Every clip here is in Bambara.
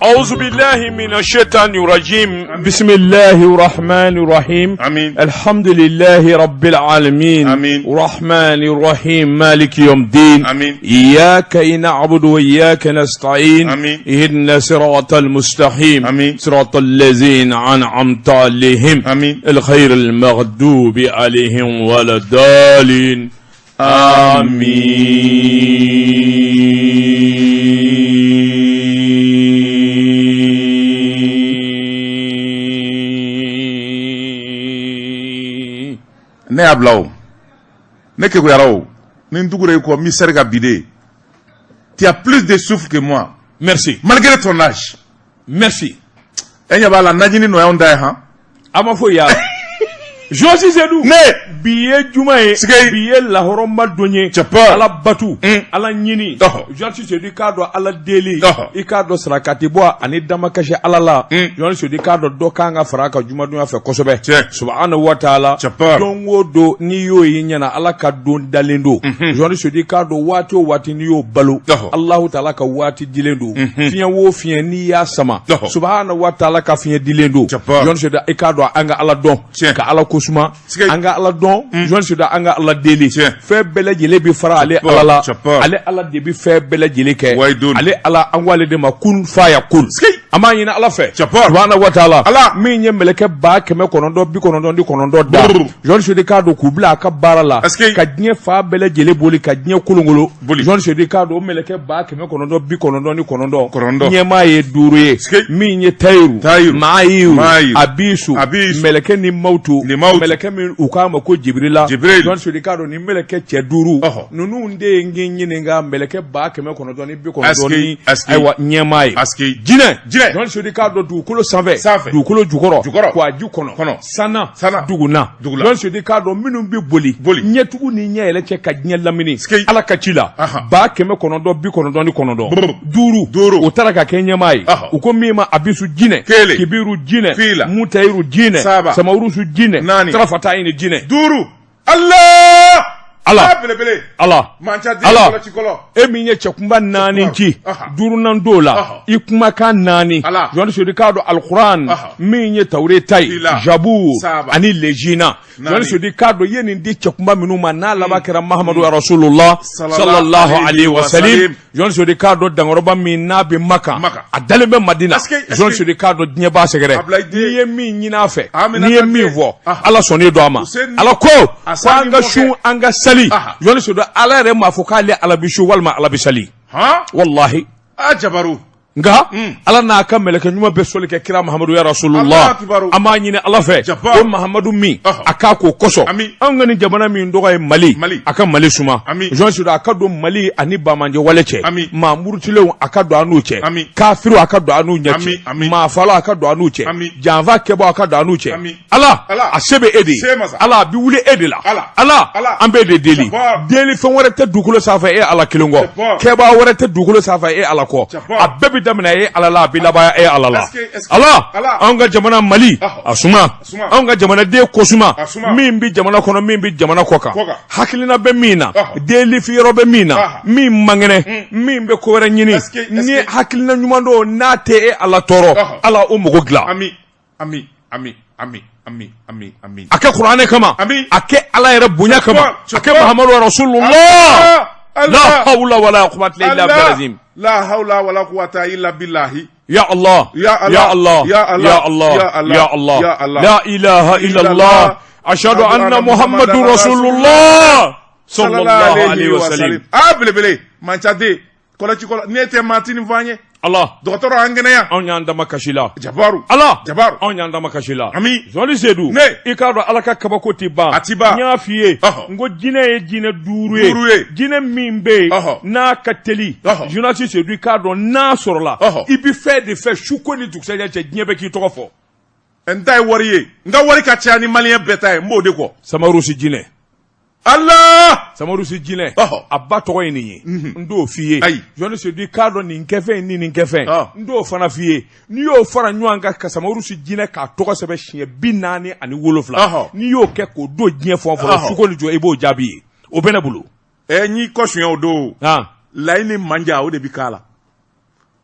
أعوذ بالله من الشيطان الرجيم بسم الله الرحمن الرحيم آمين. الحمد لله رب العالمين آمين. الرحمن الرحيم مالك يوم الدين آمين. إياك نعبد وإياك نستعين آمين. اهدنا صراط المستقيم آمين. صراط الذين أنعمت عليهم آمين. الخير المغضوب عليهم ولا الضالين آمين Ne y'a bila o ne kekuyara o ni n tugura i kɔ n bɛ seri ka bi de. Tu as plus de souffle que moi Merci. malgré ton âge. Merci. E ɲɛ b'a la najini nɔ y'anw ta ye han. A ma foyi y'a la. Josi Sedu. Ne. Bi ye juma ye. Sike. Bi ye lahɔrɔma don ye. Cɛpɔ. Ala batu. Ala ɲini. Ɔhɔ. Josi Sedu i k'a dɔn ala deli. Ɔhɔ. I k'a dɔn sarakati bɔ ani damakasi ala la. Josi Sedu i k'a dɔn dɔ kan ka fara a kan jumadonya fɛ kosɛbɛ. Tiɲɛ. Subahana wa taala. Cɛpɔ. Don o don n'i y'o y'i ɲɛna ala ka don dalen don. Josi Sedu i k'a dɔn waati o waati n'i y'o balo. Ɔhɔ. Alahu taala ka waati dilen don. Fiɲɛ o fiɲɛ n'i y'a sama. Ɔhɔ. Subahana wa taala ka fiɲɛ dilen don. Cɛpɔ. Josi Sedu i k'a dɔn an ka ala dɔn. Tiɲɛ. Ka ala kosuma. Sike. An ka ala dɔn. Josi Sedu an ka ala deli. Tiɲɛ. Fɛn bɛɛ lajɛlen bɛ fara ale Cɛpɔ, ala la. cɛpɔ. Ale ala de bɛ fɛn bɛɛ lajɛlen kɛ. Wayidon. Ale ala an ko ale de ma kun fa ya kun. Sike. An b'a ɲini ala fɛ. Cɛpɔ. Subahana wa taala. Ala. Min ye mɛlɛkɛ 999 da. Brr. Josi Sedu k'a dɔn k'u bila a ka baara la. Asike. Ka diɲɛ fan bɛɛ lajɛlen boli ka diɲɛ kolongolo. Boli. Josi Sedu k'a dɔn o mɛlɛkɛ 999 Kɔnɔntɔn. Ɲɛmaa ye duuru ye. Sike. Min ye tayiru. Tayiru. Maayiru. Maayiru. Abisu. Abisu. Mɛlɛkɛ ni mawutu. Ni mawutu. Mɛlɛkɛ min u k'a ma ko Jibirila. Jibril. Josi Sedu k'a dɔn ni mɛlɛkɛ cɛ duuru. Ɔhɔ. Ninnu de ye n k'i ɲininka mɛlɛkɛ 900 Asike, ni asike. ayiwa ɲɛmaa ye. Asike. Jinɛ. Jinɛ. Josi Sedu k'a dɔn dugukolo sanfɛ. Sanfɛ. Dugukolo jukɔrɔ. Jukɔrɔ. Kwaji kɔnɔ. Kɔnɔ. Sanna. Sanna. Duguna. Dugula. Josi Sedu k'a dɔn minnu bɛ boli. Boli. Ɲɛtugu ni ɲɛ yɛlɛ cɛ ka diɲɛ lamini. Sike. Ala ka ci la. Ahan. 999. Brr. Duuru. Duuru. O taara ka kɛ ɲɛmaa ye. Ɔhɔ. U ko min ma Abisu jinɛ. Kelen. Kibiru jinɛ. Fila. Mutayiru jinɛ. Saba. Samawurusu jinɛ. Naani. Tarafatayi jinɛ. Duuru. Allah. Ala. Ah, belebele. Ala. Manca den Ala. kɔlɔci kɔlɔ. E min ye cɛkunba naani ci Aha. duurunan t'o la Aha. i kumakan naani Ala. Josi Sedu k'a dɔn alikuran Aha. min ye tawureta ye Fila. Zabur Saba. ani lejina Naani. Josi Sedu k'a dɔn i ye nin di cɛkunba minnu ma n'a laban kɛra Mahamadu ya Rasulullah Sallallahu sallallahu alayhi alayhi wa wa salim salim. Josi Sedu k'a dɔn dankɔrɔba min n'a bɛ Maka Maka. a dalen bɛ Madina Est-ce que- est-ce Josi que- Sedu k'a dɔn diɲɛ b'a sɛgɛrɛ Ablaye den- n'i ye min ɲini a fɛ Amina n'i ye Kante. min fɔ Aha. Ala sɔnnen don a ma Hussein- Ala ko A ko an ka sani sun mɔkɛ. an ka sali Aha. Josi Sedu Ala yɛrɛ m'a fɔ k'ale Ala bi sun walima Ala bi sali Han. walahi Ah jabaru. nka ala n'a ka mɛlɛkɛ ɲuman bɛ sɔli kɛ kira mahamadu ya rasulullah Allahu akibaru. an b'a ɲini ala fɛ Jabbar. o mahamadu min Ɔhɔ. a k'a k'o kosɔn Ami. anw ka nin jamana min tɔgɔ ye mali Mali. a ka mali suma Ami. Josi Sedu a ka don mali ani bamanjɛ wale cɛ Ami. maa murutilenw a ka don an n'u cɛ Ami. kafiriw a ka don an n'u ɲɛ Ami, cɛ ami. maa falaw a ka don an n'u cɛ Ami. janfa kɛbaaw a ka don an n'u cɛ Ami. ala Ala. a se bɛ e de ye Se masa. ala a bɛ wuli e de la Ala. ala Ala. an b'e de deli Jabbar. deli fɛn wɛrɛ tɛ dugukolo sanfɛ e ala kelen kɔ Jabbar. kɛbaa wɛrɛ tɛ dugukolo sanfɛ e ala kɔ Jabbar. a bɛɛ bɛ daminɛ e ala la a bɛ laban e ala la Est-ce que- est-ce que- ala Ala. anw ka jamana mali Ɔhɔ. a suma suma. anw ka jamanaden ko suma A suma. min bɛ jamana kɔnɔ min bɛ jamana kɔ kan Kɔ kan. hakilina bɛ min na Ɔhɔ. deli fiyɔrɔ bɛ min na Aha. min man kɛnɛ min bɛ ko wɛrɛ ɲini Est-ce que- est-ce ni que- hakilina ɲuman dɔw n'a tɛ e ala tɔɔrɔ Ɔhɔ. ala o mɔgɔ dilan Ami. Ami. Ami. Ami. Ami. Ami. Ami. a kɛ kuranɛ kama Ami. a kɛ ala yɛrɛ bonya kama Jabbar. a kɛ mahamadu rasulullah Allah. la hawla wala quwwata illa billah azim La hawla wala quwwata illa billahi. يا الله يا الله. يا الله يا الله. يا الله يا الله. يا الله يا الله. لا إله إلا الله أشهد أن محمد رسول الله صلى الله عليه وسلم Ah belebele. Manca den kɔlɔci kɔlɔ n'e tɛ maatini fɔ an ye. Allah Dɔgɔtɔrɔ an kɛnɛya. anw y'an dama kasi la Jabaru. Ala Jabaru. anw y'an dama kasi la Ami. Zɔli Sedu Ne. i k'a dɔn Ala ka kabako tɛ ban A ti ban. n y'a f'i ye Ɔhɔ. n ko jinɛ ye jinɛ duuru ye Duuru ye. jinɛ min bɛ yen Ɔhɔ. n'a ka teli Ɔhɔ. Journaliste Sedu i k'a dɔn n'a sɔrɔla Ɔhɔ. i bɛ fɛn de fɛ su ko ni dugusɛjɛ cɛ diɲɛ bɛɛ k'i tɔgɔ fɔ N ta ye wari ye. N ka wari ka ca ni maliyɛn bɛɛ ta ye. N b'o de kɔ. Samarusi jinɛ Allah. Samarusi jinɛ Ɔhɔ. a ba tɔgɔ ye nin ye n t'o f'i ye Ayi. Jɔnni Sedu i k'a dɔn nin kɛfɛn ni nin kɛfɛn Ɔ. n t'o fana f'i ye n'i y'o fara ɲɔgɔn kan ka Samarusi jinɛ k'a tɔgɔ sɛbɛn siɲɛ 47 Ɔhɔ. n'i y'o kɛ k'o don diɲɛ fɛn o fɛn la Ɔhɔ. su ko ni jɔ i b'o jaabi ye o bɛ ne bolo Ɛ n y'i kɔ suɲɛ o don. han Layi ni manja o de bi k'a la.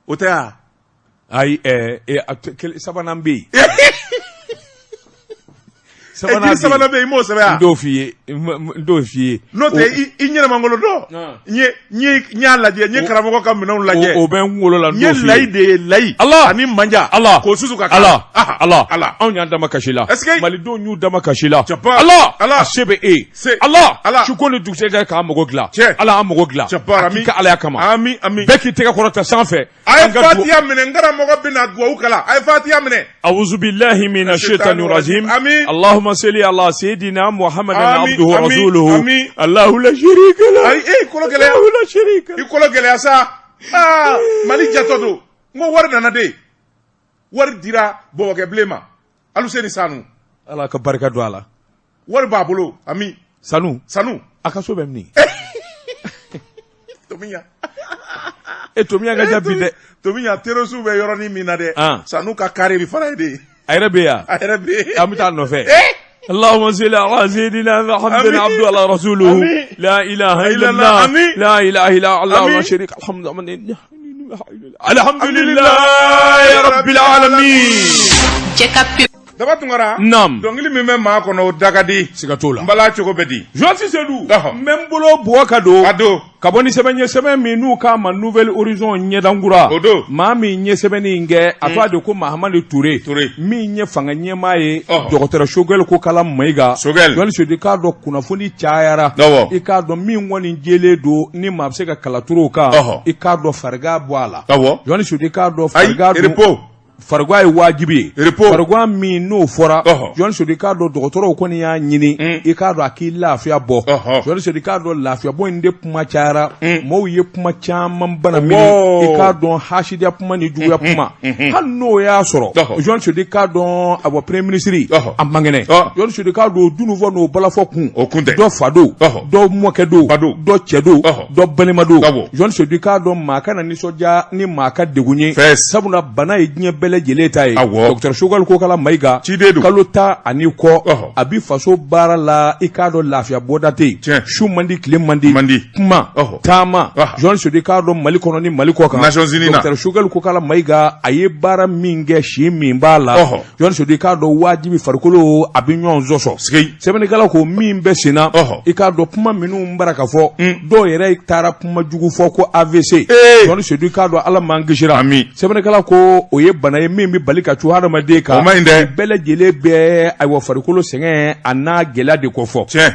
O tɛ wa? Ayi, sabanan bɛ yen. Sabanan sabanan bɛ yen, i m'o sɛbɛn wa? N t'o f'i ye, n t'o f'i ye. N'o tɛ i ɲɛnamangolo dɔ, n y'a lajɛ, n ye karamɔgɔ ka minɛnw lajɛ. O bɛ n kunkolo la, n t'o f'i ye. N ye layi de ye, layi. Ala ani manja. Ala k'o susu ka Ala Ala Ala anw y'an damakasi la. Est-ce que Malidenw y'u damakasi la. Jaba Ala Ala a se bɛ e ye. Se Ala Ala su ko ni dugusɛjɛ k'an mago dilan. Tiɲɛ. Ala an mago dilan. Jaba A k'i ka Alaya kama. Ami ami. Bɛɛ k'i tɛgɛ kɔrɔta sanfɛ. A ye fatiya minɛ, n karamɔgɔ bɛna dugawu kalan, a ye fatiya minɛ. أعوذ بالله من الشيطان الرجيم. آمين. اللهم صل على سيدنا محمد آمين. عبده آمين. ورسوله. آمين. الله لا شريك له. Ayi, e kolo gɛlɛya. الله لا شريك له. I kolo gɛlɛya sa. Aa, Mali jatɔ don. N ko wari nana de, wari dira bɔbɔkɛ bilen ma, Aluseni Sanu. Ala ka barika don a la. Wari b'a bolo, ami. Sanu. Sanu. A ka so bɛ min? Tomiya. E Tomiya ka ja bi dɛ. Tomiya, terroriste bɛ yɔrɔnin min na dɛ, Sanu ka carré bi fara ye de. A yɛrɛ bɛ yan. A yɛrɛ bɛ yen. An bɛ taa a nɔfɛ. اللهم صل على سيدنا محمد عبده على رسوله. آمين. لا إله إلا الله. آمين. لا إله إلا الله آمين. لا شريك، الحمد لله، الحمد لله رب العالمين. Daba Tunkara. Naam. Dɔnkili min bɛ maa kɔnɔ, o da ka di. Siga t'o la. N bala cogo bɛ di? Journaliste Seydou. Ɔhɔ. N bɛ n bolo bɔ ka don. A don. Ka bɔ ni sɛbɛn ye, sɛbɛn min n'u k'a ma Nouvel Horizon, ɲɛdankura. O don. Maa min ye sɛbɛnni in kɛ, a tɔgɔ de ko Mahamadu Ture. Ture. Min ye fanga ɲɛmaa ye. Ɔhɔ. Dɔgɔtɔrɔ Choguel Kokala Mayiga. Choguel. Journaliste Seydou, i k'a dɔn kunnafoni cayara. Awɔ. I k'a dɔn min kɔni jɛlen don ni maa bɛ se ka kala turu o kan. Ɔhɔ. I k'a dɔn farigan bɔ a la. Awɔ. Journaliste Seydou, i k'a dɔn Ayi farigan dun. Repos. Farigan ye wajibi ye. Repos. Farigan min n'o fɔra. Ɔhɔ. Journaliste Seydou, i k'a dɔn dɔgɔtɔrɔw kɔni y'a ɲini. I k'a dɔn a k'i lafiya bɔ. Ɔhɔ. Journaliste Seydou, i k'a dɔn lafiya bɔ in de kuma cayara. Maaw ye kuma caman bana mini. Ɔwɔ. I k'a dɔn hasidiya kuma ni juguya kuma. Hali n'o y'a sɔrɔ. Ɔhɔ. Journaliste Seydou, i k'a dɔn awɔ premier ministre. Ɔhɔ. A man kɛnɛ. Ɔ. Journaliste Seydou, i k'a dɔn dununfɔ n'o balafɔ kun. O kun tɛ. Dɔ fa don. Ɔhɔ. Dɔ mɔkɛ don. Ba don. Dɔ cɛ don. Ɔhɔ. Dɔ balima don. Awɔ. Journaliste Seydou, i k'a dɔn maa kana nisɔndiya ni maa ka degun ye. Fɛs. Sabula bana ye diɲɛ bɛɛ lajɛlen ta ye. Awɔ. Docteur Choguel Kokala Mayiga. Ciden don. Kalo 10 ani kɔ. Ɔhɔ. A bi faso baara la, i k'a dɔn lafiya bɔda tɛ yen. Tiɲɛ. Su man di, tile man di. Man di. Kuma. Ɔhɔ. Taama. Ɔhɔ. Journaliste Seydou, i k'a dɔn Mali kɔnɔ ni Mali kɔ kan. Nations Unies na. Docteur Choguel Kokala Mayiga, a ye baara min kɛ, si min b'a la. Ɔhɔ. Journaliste Seydou, i k'a dɔn wajibi farikolo a bɛ ɲɔgɔn sɔsɔ. Sigi. Sɛbɛnnikɛla ko min bɛ sen na. Ɔhɔ. I k'a dɔn kuma minnu bara ka fɔ. Dɔw yɛrɛ taara kuma jugu fɔ ko AVC. Ee. Journaliste Seydou, i k'a dɔn Ala m'an kisira. Ami. Sɛbɛnnikɛla ko o ye bana ye min bɛ bali ka cun hadamaden kan. O man ɲi dɛ. Nin bɛɛ lajɛlen bɛ ayiwa farikolo sɛgɛn a n'a gɛlɛya de ko fɔ. Tiɲɛ.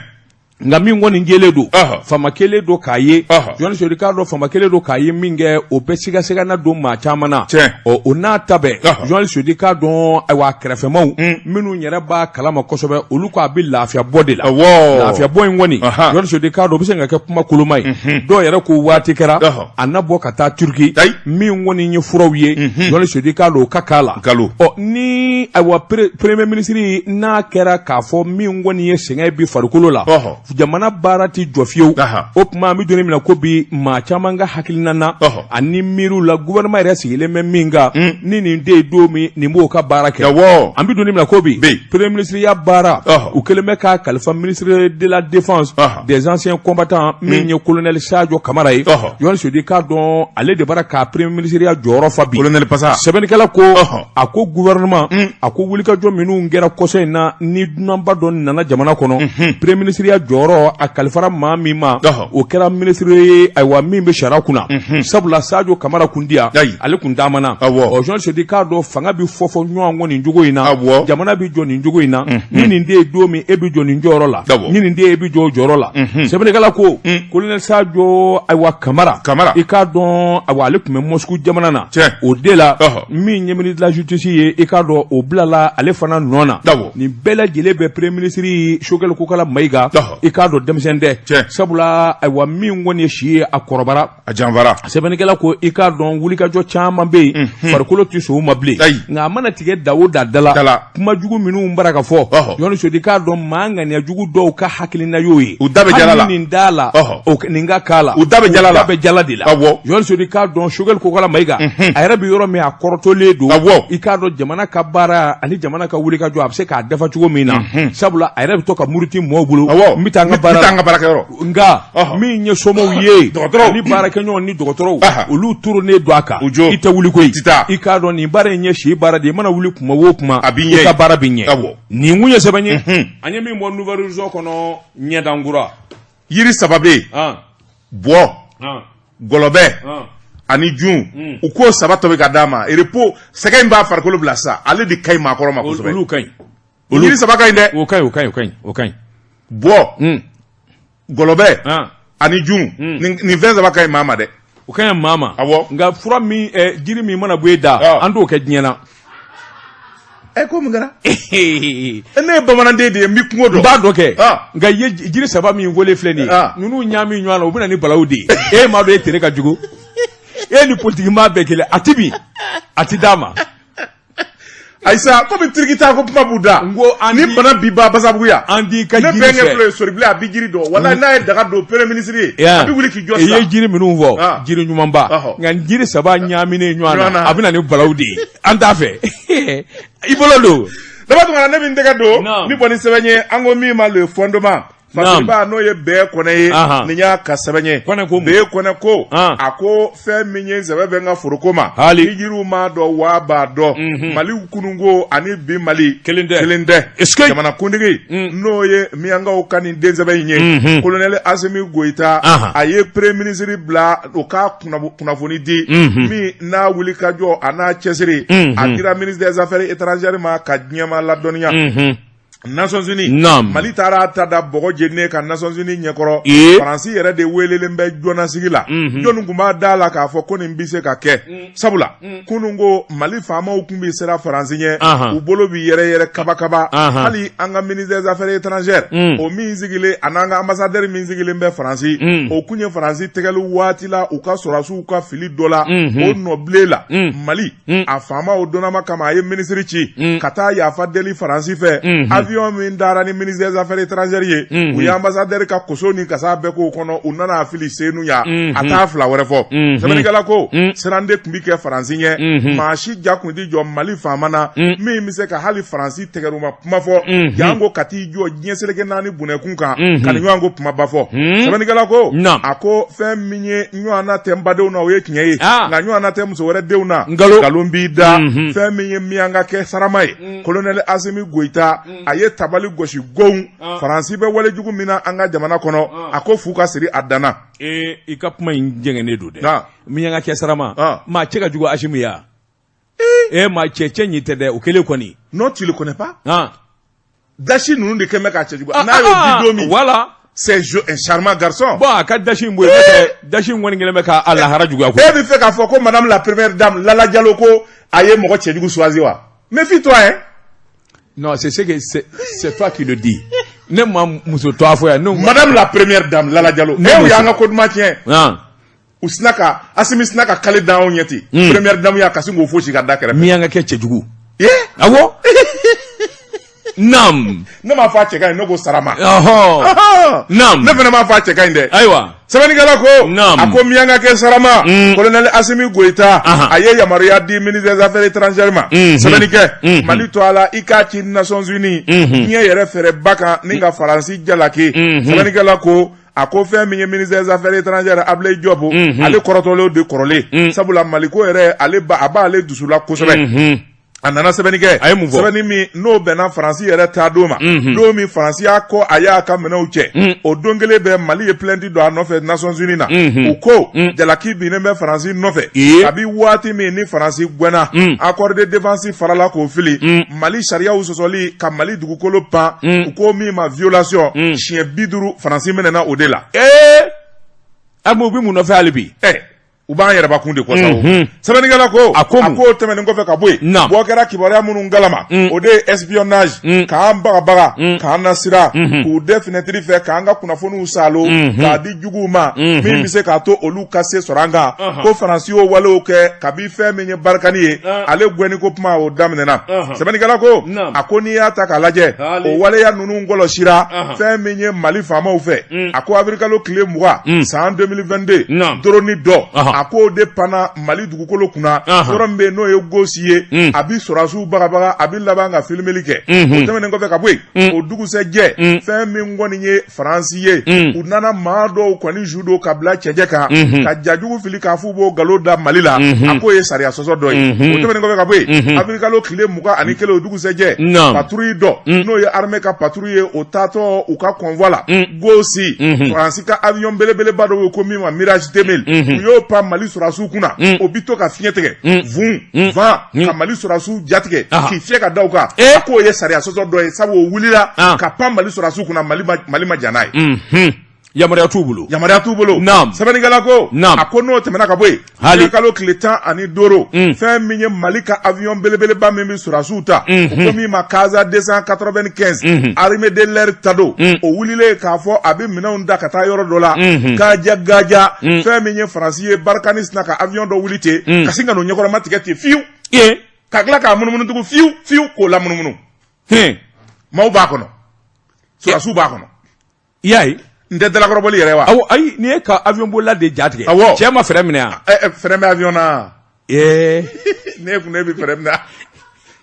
Nka min kɔni jɛlen don. Ɔhɔ. Fama kelen don k'a ye. Ɔhɔ. Journaliste Seydou, i k'a dɔn fama kelen don k'a ye min kɛ, o bɛ sigasɛgana don maa caman na. Tiɲɛ. Ɔ, o n'a ta bɛɛ. Ɔhɔ. Journaliste Seydou, i k'a dɔn ayiwa a kɛrɛfɛmaw. Minnu yɛrɛ b'a kalama kosɛbɛ, olu ko a bɛ lafiya bɔ de la. Awɔ. Lafiya bɔ in kɔni. Ahan. Journaliste Seydou, i k'a dɔn o bɛ se ka kɛ kuma koloma ye. Dɔw yɛrɛ ko waati kɛra. Ɔhɔ. A na bɔ ka taa Turki. Ayi. Min kɔni ye furaw ye. Journaliste Seydou, i k'a dɔn o ka k'a la. Nkalon. Ɔ, ni ayiwa premier ministre n'a kɛra k'a fɔ min kɔni ye sɛgɛn bi farikolo la. Ɔhɔ. Jamana baara tɛ jɔ fiyewu. Aha. O tuma an bɛ don min na ko bi, maa caman ka hakilina na. Ɔhɔ. Ani miiriw la, gouvernement yɛrɛ sigilen bɛ min kan. Ni nin den ye don min, nin b'o ka baara kɛ. Awɔ. An bɛ don min na ko bi. Bi. Premier ministre ya baara. Ɔhɔ. U kɛlen bɛ k'a kalifa ministre de la défense. Ɔhɔ. Des anciens combattants min ye colonel Sadio Kamara ye. Ɔhɔ. Journaliste Seydou, i k'a dɔn ale de bara k'a premier ministre ya jɔyɔrɔ fa bi. Colonel Pasa. Sɛbɛnnikɛla ko. Ɔhɔ. A ko gouvernement. A ko wulikajɔ minnu kɛra kɔsa in na ni dunanba dɔ nana jamana kɔnɔ. Premier ministre ya jɔyɔrɔ a kalifara maa min ma. Ɔhɔ. O kɛra ministre ye ayiwa min bɛ sariya kunna. Sabula Sadio Kamara kun di yan. Ayi. Ale kun taamana. Awɔ. Ɔ, Journaliste Seydou, i k'a dɔn fanga bɛ fɔ fɔ ɲɔgɔn kɔ nin cogo in na. Awɔ. Jamana bɛ jɔ nin cogo in na. Ni nin den ye don min, e bɛ jɔ nin jɔyɔrɔ la. Awɔ. Ni nin den e bɛ jɔ o jɔyɔrɔ la. Sɛbɛnnikɛla ko. Colonel Sadio ayiwa Kamara. Kamara. I k'a dɔn ayiwa ale tun bɛ Moscou jamana na. Tiɲɛ. O de la. Ɔhɔ. Min ye ministre de la justice ye, i k'a dɔn o bilala ale fana nɔ na. Awɔ. Nin bɛɛ lajɛlen bɛ premier ministre Choguel Kokala Mayiga. Ɔhɔ. I k'a dɔn denmisɛn tɛ. Tiɲɛ. Sabula ayiwa min kɔni ye si ye, a kɔrɔbara. A janfara. Sɛbɛnnikɛla ko i k'a dɔn wulikajɔ caman bɛ yen, farikolo tɛ sɔn o ma bilen. Ayi. Nka a mana tigɛ da o da da la. Da la. Kuma jugu minnu bara ka fɔ. Ɔhɔ. Journaliste Seydou, i k'a dɔn maa ŋaniya jugu dɔw ka hakilina y'o ye. U da bɛ jala la. Hali ni nin da la. Ɔhɔ. O nin ka k'a la. U da bɛ jala la. U da bɛ jala de la. Awɔ. Journaliste Seydou, i k'a dɔn Choguel Kokala Mayiga. A yɛrɛ bɛ yɔrɔ min, a kɔrɔtɔlen don. Awɔ. I k'a dɔn jamana ka baara ani jamana ka wulikajɔ, a bɛ se k'a dafa cogo min na. Sabula a yɛrɛ bɛ to ka muruti mɔɔw bolo. Awɔ. N bɛ taa taa n ka baara n bɛ taa n ka baarakɛyɔrɔ nka min ye somaw ye dɔgɔtɔrɔw ni baarakɛɲɔgɔn ni dɔgɔtɔrɔw olu turunnen don a kan u jo i tɛ wuli koyi tɛ taa i k'a dɔn nin baara in ye si baara de ye i mana wuli kuma o kuma a b'i ɲɛ i ka baara bɛ ɲɛ awɔ nin kun ye sɛbɛn ye an ye min bɔ Nouvel Horizon kɔnɔ ɲɛdankura yiri saba bɛ yen bɔ gɔlɔbɛ ani jun u k'o saba tobi ka d'a ma repos sɛgɛn in b'a farikolo bila sa ale de ka ɲi maakɔrɔ ma kosɛbɛ olu ka ɲi olu yiri saba ka ɲi dɛ o ka ɲi o ka ɲi o ka ɲi o ka ɲi bɔ gɔlɔbɛ ani jun nin fɛn saba ka ɲi maa ma dɛ o ka ɲi maa ma awɔ nka fura min jiri min mana bɔ e da an t'o kɛ diɲɛ na ɛ ko mun kɛra ne ye bamananden de ye n bɛ kungo dɔn n b'a dɔn kɛ nka i ye jiri saba min fɔlen filɛ nin ye ninnu ɲaami ɲɔgɔn na u bɛ na ni balawu de ye e m'a dɔn e tere ka jugu e ni politiki maa bɛɛ kelen a ti bin a ti d'a ma Ayisa komi tiriki taa ko kuma b'u da n ko an ni bana bi ba Basabugu yan an t'i ka ne jiri bɛnkɛ fɛ filɛ Soribilen a bi jiri dɔn walahi n'a ye daga don premier ministre ye a bɛ wuli k'i jɔ i ye sisan jiri minnu fɔ jiri ɲumanba nka jiri saba ɲaaminen ɲɔgɔn na a bɛ na ni balawu de ye an t'a fɛ i bolo don Daba Tunkara ne bɛ n tɛgɛ don ni bɔ ni sɛbɛn ye an ko min ma le fondement Fasiriba n'o ye Bɛɛ Kɔnɛ ye nin y'a ka sɛbɛn ye Bɛɛ Kɔnɛ ko a ko fɛn min ye sɛbɛ bɛ n ka foroko ma ni jiriw m'a dɔn waa b'a dɔn Mali kununko ani bi Mali kelen tɛ kelen tɛ jamanakuntigi n'o ye miyankaw ka nin densɛbɛ in ye kolonɛli Asimi Goyita a ye premier ministre bila o ka kunnafoni di min n'a wuli ka jɔ a n'a cɛsiri a dira ministre des affaires étrangères ma ka diɲɛmaa ladɔnniya Nations Unies Naam. Mali taara ta da bɔgɔ jeninen kan Nations Unies ɲɛkɔrɔ Ee. Faransi yɛrɛ de welelen bɛ joonasigi la jɔnni tun b'a da la k'a fɔ ko nin bɛ se ka kɛ sabula kunun ko Mali faamaw tun bɛ siran Faransi ɲɛ Anhan. u bolo bɛ yɛrɛyɛrɛ kabakaba Anhan. hali an ka ministre des affaires étrangères o min sigilen a n'an ka ambassadeur min sigilen bɛ Faransi o tun ye Faransi tɛgɛli waati la u ka sɔrɔdasiw ka fili dɔ la o nɔbilen la Mali a faamaw donnama kama a ye minisiri ci ka taa yafa deli Faransi fɛ avion min taara ni ministre des affaires étrangères ye u ye ambassadeur ka koso ni kasa bɛɛ k'o kɔnɔ u nana a fili Senu yan a t'a fila wɛrɛ fɔ sɛbɛnnikɛla ko siran de tun bɛ kɛ Faransi ɲɛ maa si ja tun tɛ jɔ Mali faama na min bɛ se ka hali Faransi tɛgɛrɛma kuma fɔ janko ka t'i jɔ diɲɛ seleke naani bunɛkun kan ka nin ɲɔgɔn ko kumaba fɔ sɛbɛnnikɛla ko a ko fɛn min ye ɲɔgɔnna tɛ n badenw na o ye tiɲɛ ye nka ɲɔgɔnna tɛ muso wɛrɛ denw na nkalon b'i da fɛn min ye miyanka kɛ sarama ye kolonɛli Asimi Goyita a ye tabali gosi gow Faransi bɛ walejugu min na an ka jamana kɔnɔ a ko fu ka siri a danna i ka kuma in jɛngɛnnen don dɛ miyanka kɛ sarama maa cɛ ka jugu Asimi ya e maa cɛ cɛ ɲi tɛ dɛ o kelen kɔni non tu le connais pas dasi ninnu de kɛlen bɛ k'a cɛjuguya n'a y'o di don min voilà c'est un charmant garçon bon a ka dasi in bɔ yen n'o tɛ dasi in kɔni kɛlen bɛ k'a lahara juguya koyi e bɛ fɛ k'a fɔ ko madame la première dame Lala Diallo ko a ye mɔgɔ cɛjugu choisi wa méfie-toi hein non c'est ce que c'est toi qui le dis ne ma muso tɔgɔ fɔ yan ne madame la première dame Lala Diallo e y'an ka ko duman tiɲɛ u sina ka Asimi sina ka kale da anw ɲɛ ten première dame ya ka sin k'o fosi ka da kɛrɛfɛ miyanka kɛ cɛjugu awɔ naam ne m'a fɔ a cɛ ka ɲi ne ko sarama ɔhɔ naam ne fana m'a fɔ a cɛ ka ɲi dɛ ayiwa sɛbɛnnikɛla ko naam a ko miyanka kɛ sarama colonel Asimi Goyita a ye yamaruya di ministre des affaires étrangères ma sɛbɛnni kɛ Mali to a la i k'a ci Nations Unies diɲɛ yɛrɛ fɛɛrɛba kan ni ka Faransi jalaki sɛbɛnnikɛla ko a ko fɛn min ye ministre des affaires étrangères Ablaye Diop ale kɔrɔtɔlen de kɔrɔlen sabula Maliko yɛrɛ ale a b'ale dusu la kosɛbɛ a nana sɛbɛnni kɛ a ye mun fɔ sɛbɛnni min n'o bɛnna Faransi yɛrɛ taa don ma don min Faransi y'a ko a y'a ka minɛnw cɛ o don kelen bɛɛ Mali ye plainte don a nɔfɛ Nations Unies na u ko jalaki binnen bɛ Faransi nɔfɛ kabi waati min ni Faransi gɛnna accord de défense farala k'o fili Mali sariyaw sɔsɔli ka Mali dugukolo pan u ko min ma violation siɲɛ 50 Faransi minɛna o de la ee a u bɛ mun nɔfɛ hali bi u b'an yɛrɛbakun de kɔ sa o sɛbɛnnikɛla ko a ko a ko tɛmɛnen kɔfɛ ka bɔ yen bɔ kɛra kibaruya minnu kalama o de ye espionnage k'an bagabaga k'an nasiran k'u dɛ fenêtre fɛ k'an ka kunnafoniw saalo k'a di juguw ma min bɛ se k'a to olu ka se sɔrɔ an kan ko Faransi y'o walew kɛ kabi fɛn min ye Barkhane ye ale gɛnni ko kuma o daminɛna sɛbɛnnikɛla ko a ko n'i y'a ta k'a lajɛ o waleya ninnu kɔlɔsira fɛn min ye Mali faamaw fɛ a ko avril kalo tile 20 san 2022 drone dɔ a A k'o de panna Mali dugukolo kunna, yɔrɔ min bɛ yen n'o ye Gosi ye. A bɛ sɔrɔdasiw bagabaga, a bɛ laban ka filimeli kɛ. O tɛmɛnen kɔfɛ ka bɔ yen, o dugusɛjɛ, fɛn min kɔni ye Faransi ye, u nana maa dɔw kɔni su don ka bila cɛncɛn kan, ka jajugu fili k'a f'u b'o nkalon da Mali la. A k'o ye sariya sɔsɔ dɔ ye. O tɛmɛnen kɔfɛ ka bɔ yen, awirilikalo tile 21, o dugusɛjɛ, patrouille dɔ, n'o ye armée ka patrouille ye, o taatɔ u ka convoi la Gosi, Faransi ka avion belebeleba dɔ bɛ ko min ma Mirage 2000, u y'o pan Mali sɔrɔdasiw kunna. O bi to ka fiɲɛ tigɛ vun van ka Mali sɔrɔdasiw jatigɛ k'i fiyɛ ka da u kan. A k'o ye sariya sɔsɔ dɔ ye, sabu o wulila ka pan Mali sɔrɔdasiw kunna, Mali ma jɛn n'a ye. Yamaruya t'u bolo. Yamaruya t'u bolo. Sɛbɛnnikɛla ko, a ko n'o tɛmɛna ka bɔ yen, hali kalo tile 15, fɛn min ye Mali ka avion belebeleba min bɛ sɔrɔdasiw ta, o ko min ma Casa 295, armée de l'air ta don, o wulilen k'a fɔ a bɛ minɛnw ta ka taa yɔrɔ dɔ la Gaja Gaja, fɛn min ye Faransi ye, Barkhane sina ka avion dɔ wuli ten ka sin ka n'o ɲɛkɔrɔma tigɛ ten fiyewu, ka tila k'a munumunu tugun fiyewu fiyewu k'o lamunumunu. Maaw b'a kɔnɔ, sɔrɔdasiw b'a kɔnɔ. I y'a ye. N tɛ dalakɔrɔbɔli yɛrɛ wa? Awɔ, ayi, nin ye ka avion bolila de ja tigɛ. Awɔ. Cɛ ma frein minɛ yan. Frein bɛ avion na. Ee. Ne kun ne bɛ frein minɛ.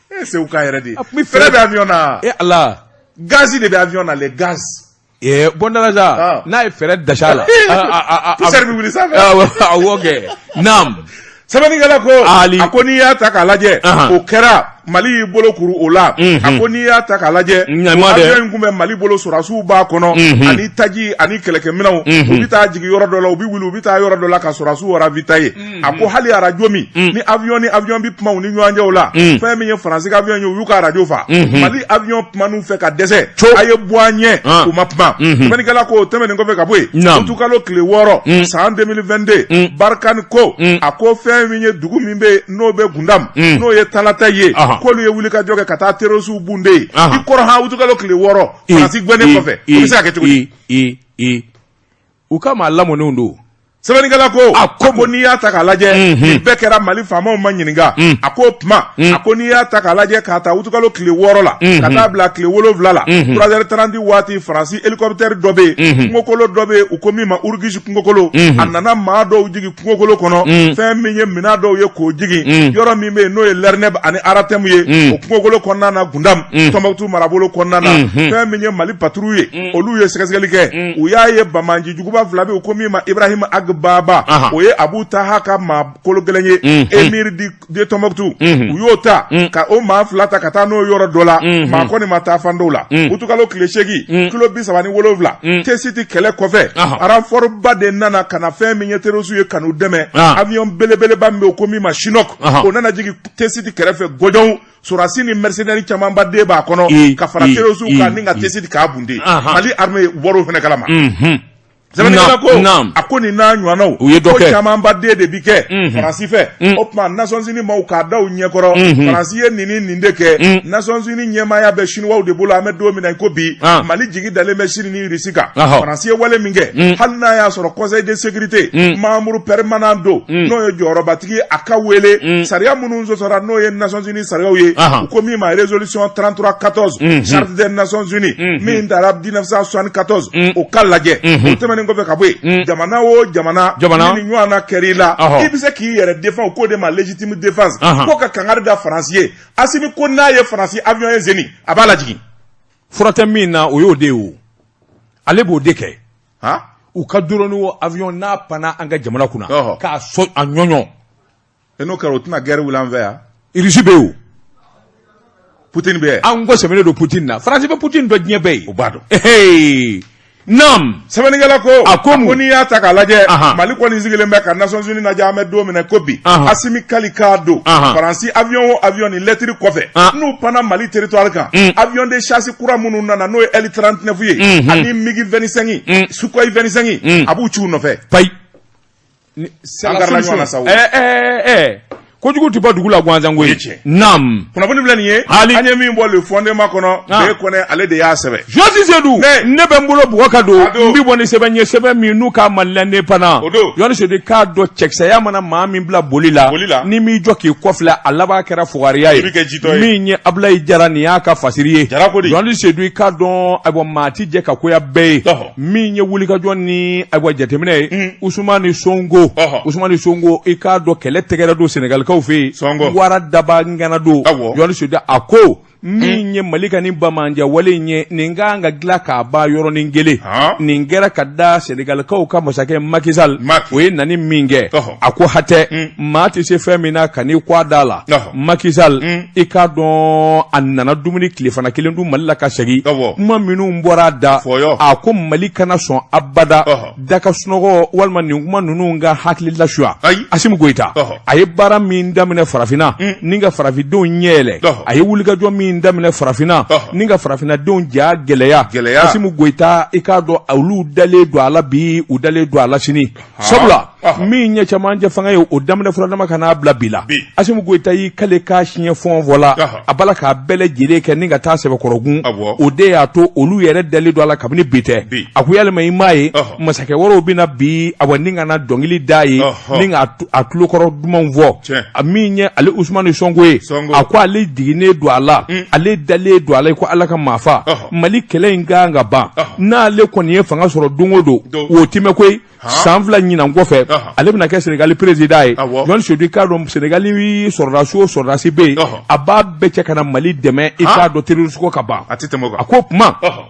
E Segu ka yɛrɛ de. Frein bɛ avion na. E Ala. Gazi de bɛ avion na, les gaz. Ee, bɔndala sa, n'a ye frein dasi a la. Poussière bɛ wuli sanfɛ. Awɔ kɛ. Naam. Sɛbɛnnikɛla ko, a ko n'i y'a ta k'a lajɛ, o kɛra Mali y'i bolo kuru o la. A ko n'i y'a ta k'a lajɛ, avion in tun bɛ Mali bolo, sɔrɔdasiw b'a kɔnɔ ani taji ani kɛlɛkɛminɛnw. U bɛ taa jigin yɔrɔ dɔ la, u bɛ wuli, u bɛ taa yɔrɔ dɔ la ka sɔrɔdasiw ravitailler. A ko hali arajo min ni avion ni avion bɛ kuma u ni ɲɔgɔn cɛ o la, fɛn min ye Faransi ka avion ye, u y'u ka arajo fa. Mali avion kuman'u fɛ ka dɛsɛ, a ye bɔ an ɲɛ, u ma kuma. Sɛbɛnnikɛla ko o tɛmɛnen kɔfɛ ka bɔ yen, utukalo tile 6 san 2022, Barkhane ko, a ko fɛn min ye dugu min bɛ yen n'o bɛ Gundam, n'o ye Talata ye, k'olu ye wulikajɔ kɛ ka taa terrorisiw bunte yen. I kɔrɔ han, utukalo tile 6, Faransi gɛnnen kɔfɛ, o bɛ se ka kɛ cogo di? U ka maa lamɔnenw don. Sɛbɛnnikɛla ko, a ko n'i y'a ta k'a lajɛ, nin bɛɛ kɛra Mali faamaw ma ɲininka. A ko tuma, a ko n'i y'a ta k'a lajɛ, k'a ta utukalo tile 6 la ka taa bila tile 7 la, 3h30 waati, Faransi hélicoptère dɔ bɛ yen, kungokolo dɔ bɛ yen, u ko min ma Urugisi kungokolo, a nana maa dɔw jigin kungokolo kɔnɔ, fɛn min ye minɛn dɔw ye k'o jigin yɔrɔ min bɛ yen n'o ye Lɛrinɛb ani Aratɛmu ye, o kungokolo kɔnɔna na, Gundam, Tɔnbukutu marabolo kɔnɔna na. Fɛn min ye Mali patrouille ye, olu ye sɛgɛsɛgɛli kɛ, u y'a ye banbaanci juguba fila bɛ yen, u ko min ma Ibrahim Ag Baba, o ye Abu Taha ka maa kolo gɛlɛn ye, émir de Tɔnbukutu. U y'o ta ka o maa fila ta ka taa n'o yɔrɔ dɔ la, maa kɔni ma taa fan dɔw la. Utukalo tile 8, kilo 37, Tesiti kɛlɛ kɔfɛ, renfort ba de nana ka na fɛn min ye terroriste ye ka n'u dɛmɛ. Avion belebeleba min bɛ yen, o ko min ma Chinook, o nana jigin Tesiti kɛrɛfɛ Gɔjɔn. Sɔrɔdasi ni mercenaire camanba de b'a kɔnɔ ka fara terroriste kan ni ka Tesiti k'a bunte. Mali armée bɔr'o fana kalama. Sɛbɛnnikɛla ko, a ko nin n'a ɲɔgɔnnaw, u ye dɔ kɛ, ko camanba de de bi kɛ Faransi fɛ. O tuma Nations Unies maaw k'a da u ɲɛkɔrɔ, Faransi ye nin ni nin de kɛ. Nations Unies ɲɛmaaya bɛ Chinois de bolo an bɛ don min na i ko bi. Mali jigi dalen bɛ Chine ni Russie kan. Faransi ye wale min kɛ, hali n'a y'a sɔrɔ Conseil de sécurité membre permanent don, n'o ye jɔyɔrɔbatigi ye, a ka wele sariya minnu sɔsɔra, n'o ye Nations Unies sariyaw ye, u ko min ma résolution 33 14, charte des Nations Unies min tara 1974, o ka lajɛ. O tɛmɛnen kɔfɛ ka bɔ yen, jamana o jamana ni nin ɲɔgɔnna kɛr'i la, i bɛ se k'i yɛrɛ défend, u k'o de ma légitime défense. Ko ka kangari da Faransi ye, Asimi ko n'a ye Faransi avion ye Zeni, a b'a lajigin. Fura tɛ min na, o y'o de ye, o ale b'o de kɛ. U ka drone o avion n'a panna an ka jamana kunna, k'a sɔ a ɲɔɲɔ. E n'o kɛra, o tɛna guerre wuli an fɛ yan? Irisi bɛ yen o. Poutine bɛ yen. An ko sɛmɛnen don Poutine na. Faransi bɛ Poutine dɔn, diɲɛ bɛɛ ye. O b'a dɔn. Naam. Sɛbɛnnikɛla ko, a ko mun? N'i y'a ta k'a lajɛ, Mali kɔni sigilen bɛ ka Nations Unies lajɛ an bɛ don min na ko bi. Asimi Kali k'a don. Faransi avion o avion ni lɛtiri kɔfɛ, n'u panna Mali territoire kan, avion de chasse kura minnu nana, n'o ye L39 ye ani MiG 25, Sukhoi 25, a b'u ci u nɔfɛ. Payi. An garila ɲɔgɔn na sa o. Ɛɛ. Kojugu tɛ bɔ dugu la gansan koyi. Naam. Kunnafoni filɛ nin ye. Hali. An ye min bɔ Le Fondement kɔnɔ. Ah. Bɛɛ Kɔnɛ ale de y'a sɛbɛn. Journaliste Seydou. Ne. Ne bɛ n bolo bugɔ ka don. A don. N bɛ bɔ ni sɛbɛn ye sɛbɛn min n'u k'a ma L'Indépendant. O don. Journaliste Seydou k'a dɔn cɛkisɛya mana maa min bila boli la. Boli la. N'i m'i jɔ k'i kɔfilɛ a laban kɛra fugariya ye. I bɛ kɛ jitɔ ye. Min ye Abulayi Jara nin y'a ka fasiri ye. Jara ko di? Journaliste Seydou i k'a dɔn ayiwa maa ti jɛ ka goya bɛɛ ye. Ɔhɔ. Min ye wulikajɔ ni ayiwa jateminɛ ye. Usumani Sonko. Ɔhɔ. Usumani Sonko i k'a dɔn kɛlɛ tɛgɛrɛ don Senegalikaw fɛ yen. Sonko. Wara daba ŋana don. Awɔ. Journaliste Seydou a ko. Min ye Mali ka nin banbaanciya wale in ye nin ka kan ka dilan k'a ban yɔrɔnin kelen. Han. Nin kɛra ka da Senegalikaw ka masakɛ Macky Sall. Macky. O ye nani min kɛ. Ɔhɔ. A ko hatɛ. Maa tɛ se fɛn min na ka n'i kɔ da la. Ɔhɔ. Macky Sall i k'a dɔn a nana dumuni tilefana kelen dun Mali la ka segin. Awɔ. Kuma minnu bɔra a da. Fɔyɔ. A ko Mali kana sɔn abada. Ɔhɔ. Da ka sunɔgɔ walima nin kuma ninnu ka hakili lasuya. Ayi. Asimi Goyita. Ɔhɔ. A ye baara min daminɛ farafinna. Ni ka farafindenw ɲɛ yɛlɛ. Ɔhɔ. A ye wulikajɔ min daminɛ farafinna. Ɔhɔ. Ni ka farafinnadenw ja gɛlɛya. Gɛlɛya. Asimi Goyita i k'a dɔn olu dalen don a la bi u dalen don a la sini. Sabula min ye cɛmancɛ fanga ye o daminɛ furadama ka n'a bila bi la. Bi. Asimi Goyita y'i kale k'a siɲɛ fɛn o fɛn la. Ɔhɔ. A b'a la k'a bɛɛ lajɛlen kɛ ni ka taa sɛbɛkɔrɔgun. Awɔ. O de y'a to olu yɛrɛ dalen don a la kabini bi tɛ. Bi. A ko yalima i m'a ye Ɔhɔ. masakɛ wɛrɛw bɛna bi awa ni ka na dɔnkili d'a ye Ɔhɔ. ni ka a tulokɔrɔ dumanw fɔ. Tiɲɛ. A min ye ale Usumani Sonko ye. Sonko. A ko ale jiginnen don a la. Ale dalen don a la i ko Ala ka maafa. Ɔhɔ. Mali kɛlɛ in ka kan ka ban. Ɔhɔ. N'ale kɔni ye fanga sɔrɔ don o don. Don. O ti mɛn koyi. San 2 ɲinan kɔfɛ Ɔhɔ. ale bɛna kɛ Senegali président ye. Awɔ. Journaliste Seydou i k'a dɔn Senegali sɔrɔdasi o sɔrɔdasi bɛ yen. Ɔhɔ. A b'a bɛɛ cɛ ka na Mali dɛmɛ i k'a dɔn terroriste ko ka ban. A tɛ tɛmɛ o kan. A ko kuma. Ɔhɔ.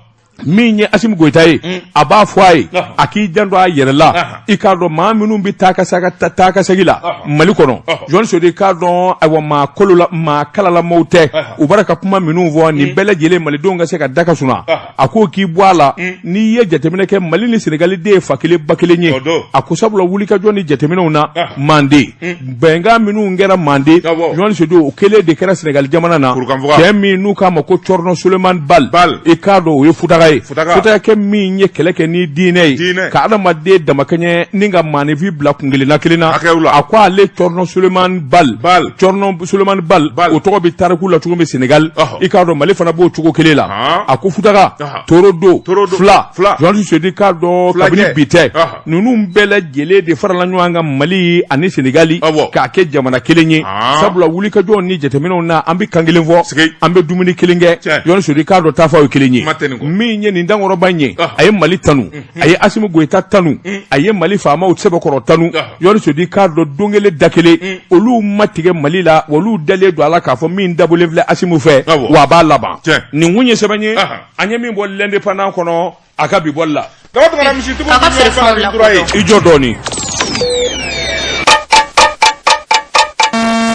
Min ye Asimi Goyita ye a b'a fɔ a ye Ɔhɔ. a k'i janto a yɛrɛ la Ɔhɔ. i k'a dɔn maa minnu bɛ taa ka taa ka segin la Ɔhɔ. Mali kɔnɔ Ɔhɔ. Journaliste Seydou i k'a dɔn ayiwa maa kolo la maa kalalamaw tɛ Ɔhɔ. u bɔra ka kuma minnu fɔ nin bɛɛ lajɛlen malidenw ka se ka da ka suna Ɔhɔ. a ko k'i bɔ a la n'i ye jateminɛ kɛ Mali ni Senegali de ye fa kelen ba kelen ye O don. a ko sabula wulikajɔ ni jateminɛw na Ɔhɔ. Mande bɛnkan minnu kɛra Mande Awɔ. Journaliste Seydou o kelen de kɛra Senegali jamana na Kurukanfuga. cɛ min n'u k'a ma ko Thierno Souleymane Baal Baal. i k'a dɔn o ye Futaga ye Futaga. Futagakɛ min ye kɛlɛ kɛ ni diinɛ ye Diinɛ. ka adamaden damakɛɲɛ ni ka maaninfin bila kun kelenna kelen na Hakɛw la. a ko ale Thierno Souleymane Baal Baal. Thierno Souleymane Baal Baal. o tɔgɔ bɛ tariku la cogo min Senegal Ɔhɔ. i k'a dɔn Mali fana b'o cogo kelen la Han. a ko Futaga Ɔhɔ. Torodo Torodo. Fila Fila. Journaliste Seydou i k'a dɔn Fulakɛ. kabini bi tɛ Ɔhɔ. ninnu bɛɛ lajɛlen de farala ɲɔgɔn kan Mali ani Senegali Awɔ. k'a kɛ jamana kelen ye Han. sabula wulikajɔw ni jateminɛw na an bɛ kan kelen fɔ Sigi. an bɛ dumuni kelen kɛ Tiɲɛ. Journaliste Seydou i k'a dɔn taafaw ye kelen ye Kuma tɛ nin kɔ. min ye nin dankɔrɔba in ye Ɔhɔ. a ye Mali tanu a ye Asimi Goyita tanu a ye Mali faamaw sɛbɛkɔrɔ tanu Ɔhɔ. Journaliste Seydou i k'a dɔn don kelen da kelen olu ma tigɛ Mali la olu dalen don a la k'a fɔ min dabɔlen filɛ Asimi fɛ Awɔ. wa a b'a laban Tiɲɛ. nin kun ye sɛbɛn ye Ɔhɔ. an ye min bɔ L'Indépendant kɔnɔ a ka bi bɔli la Daba Tunkara misitigiw K'a ka bɛ ɲɔgɔn feerefɛnw fara ni kura ye. i jɔ dɔɔnin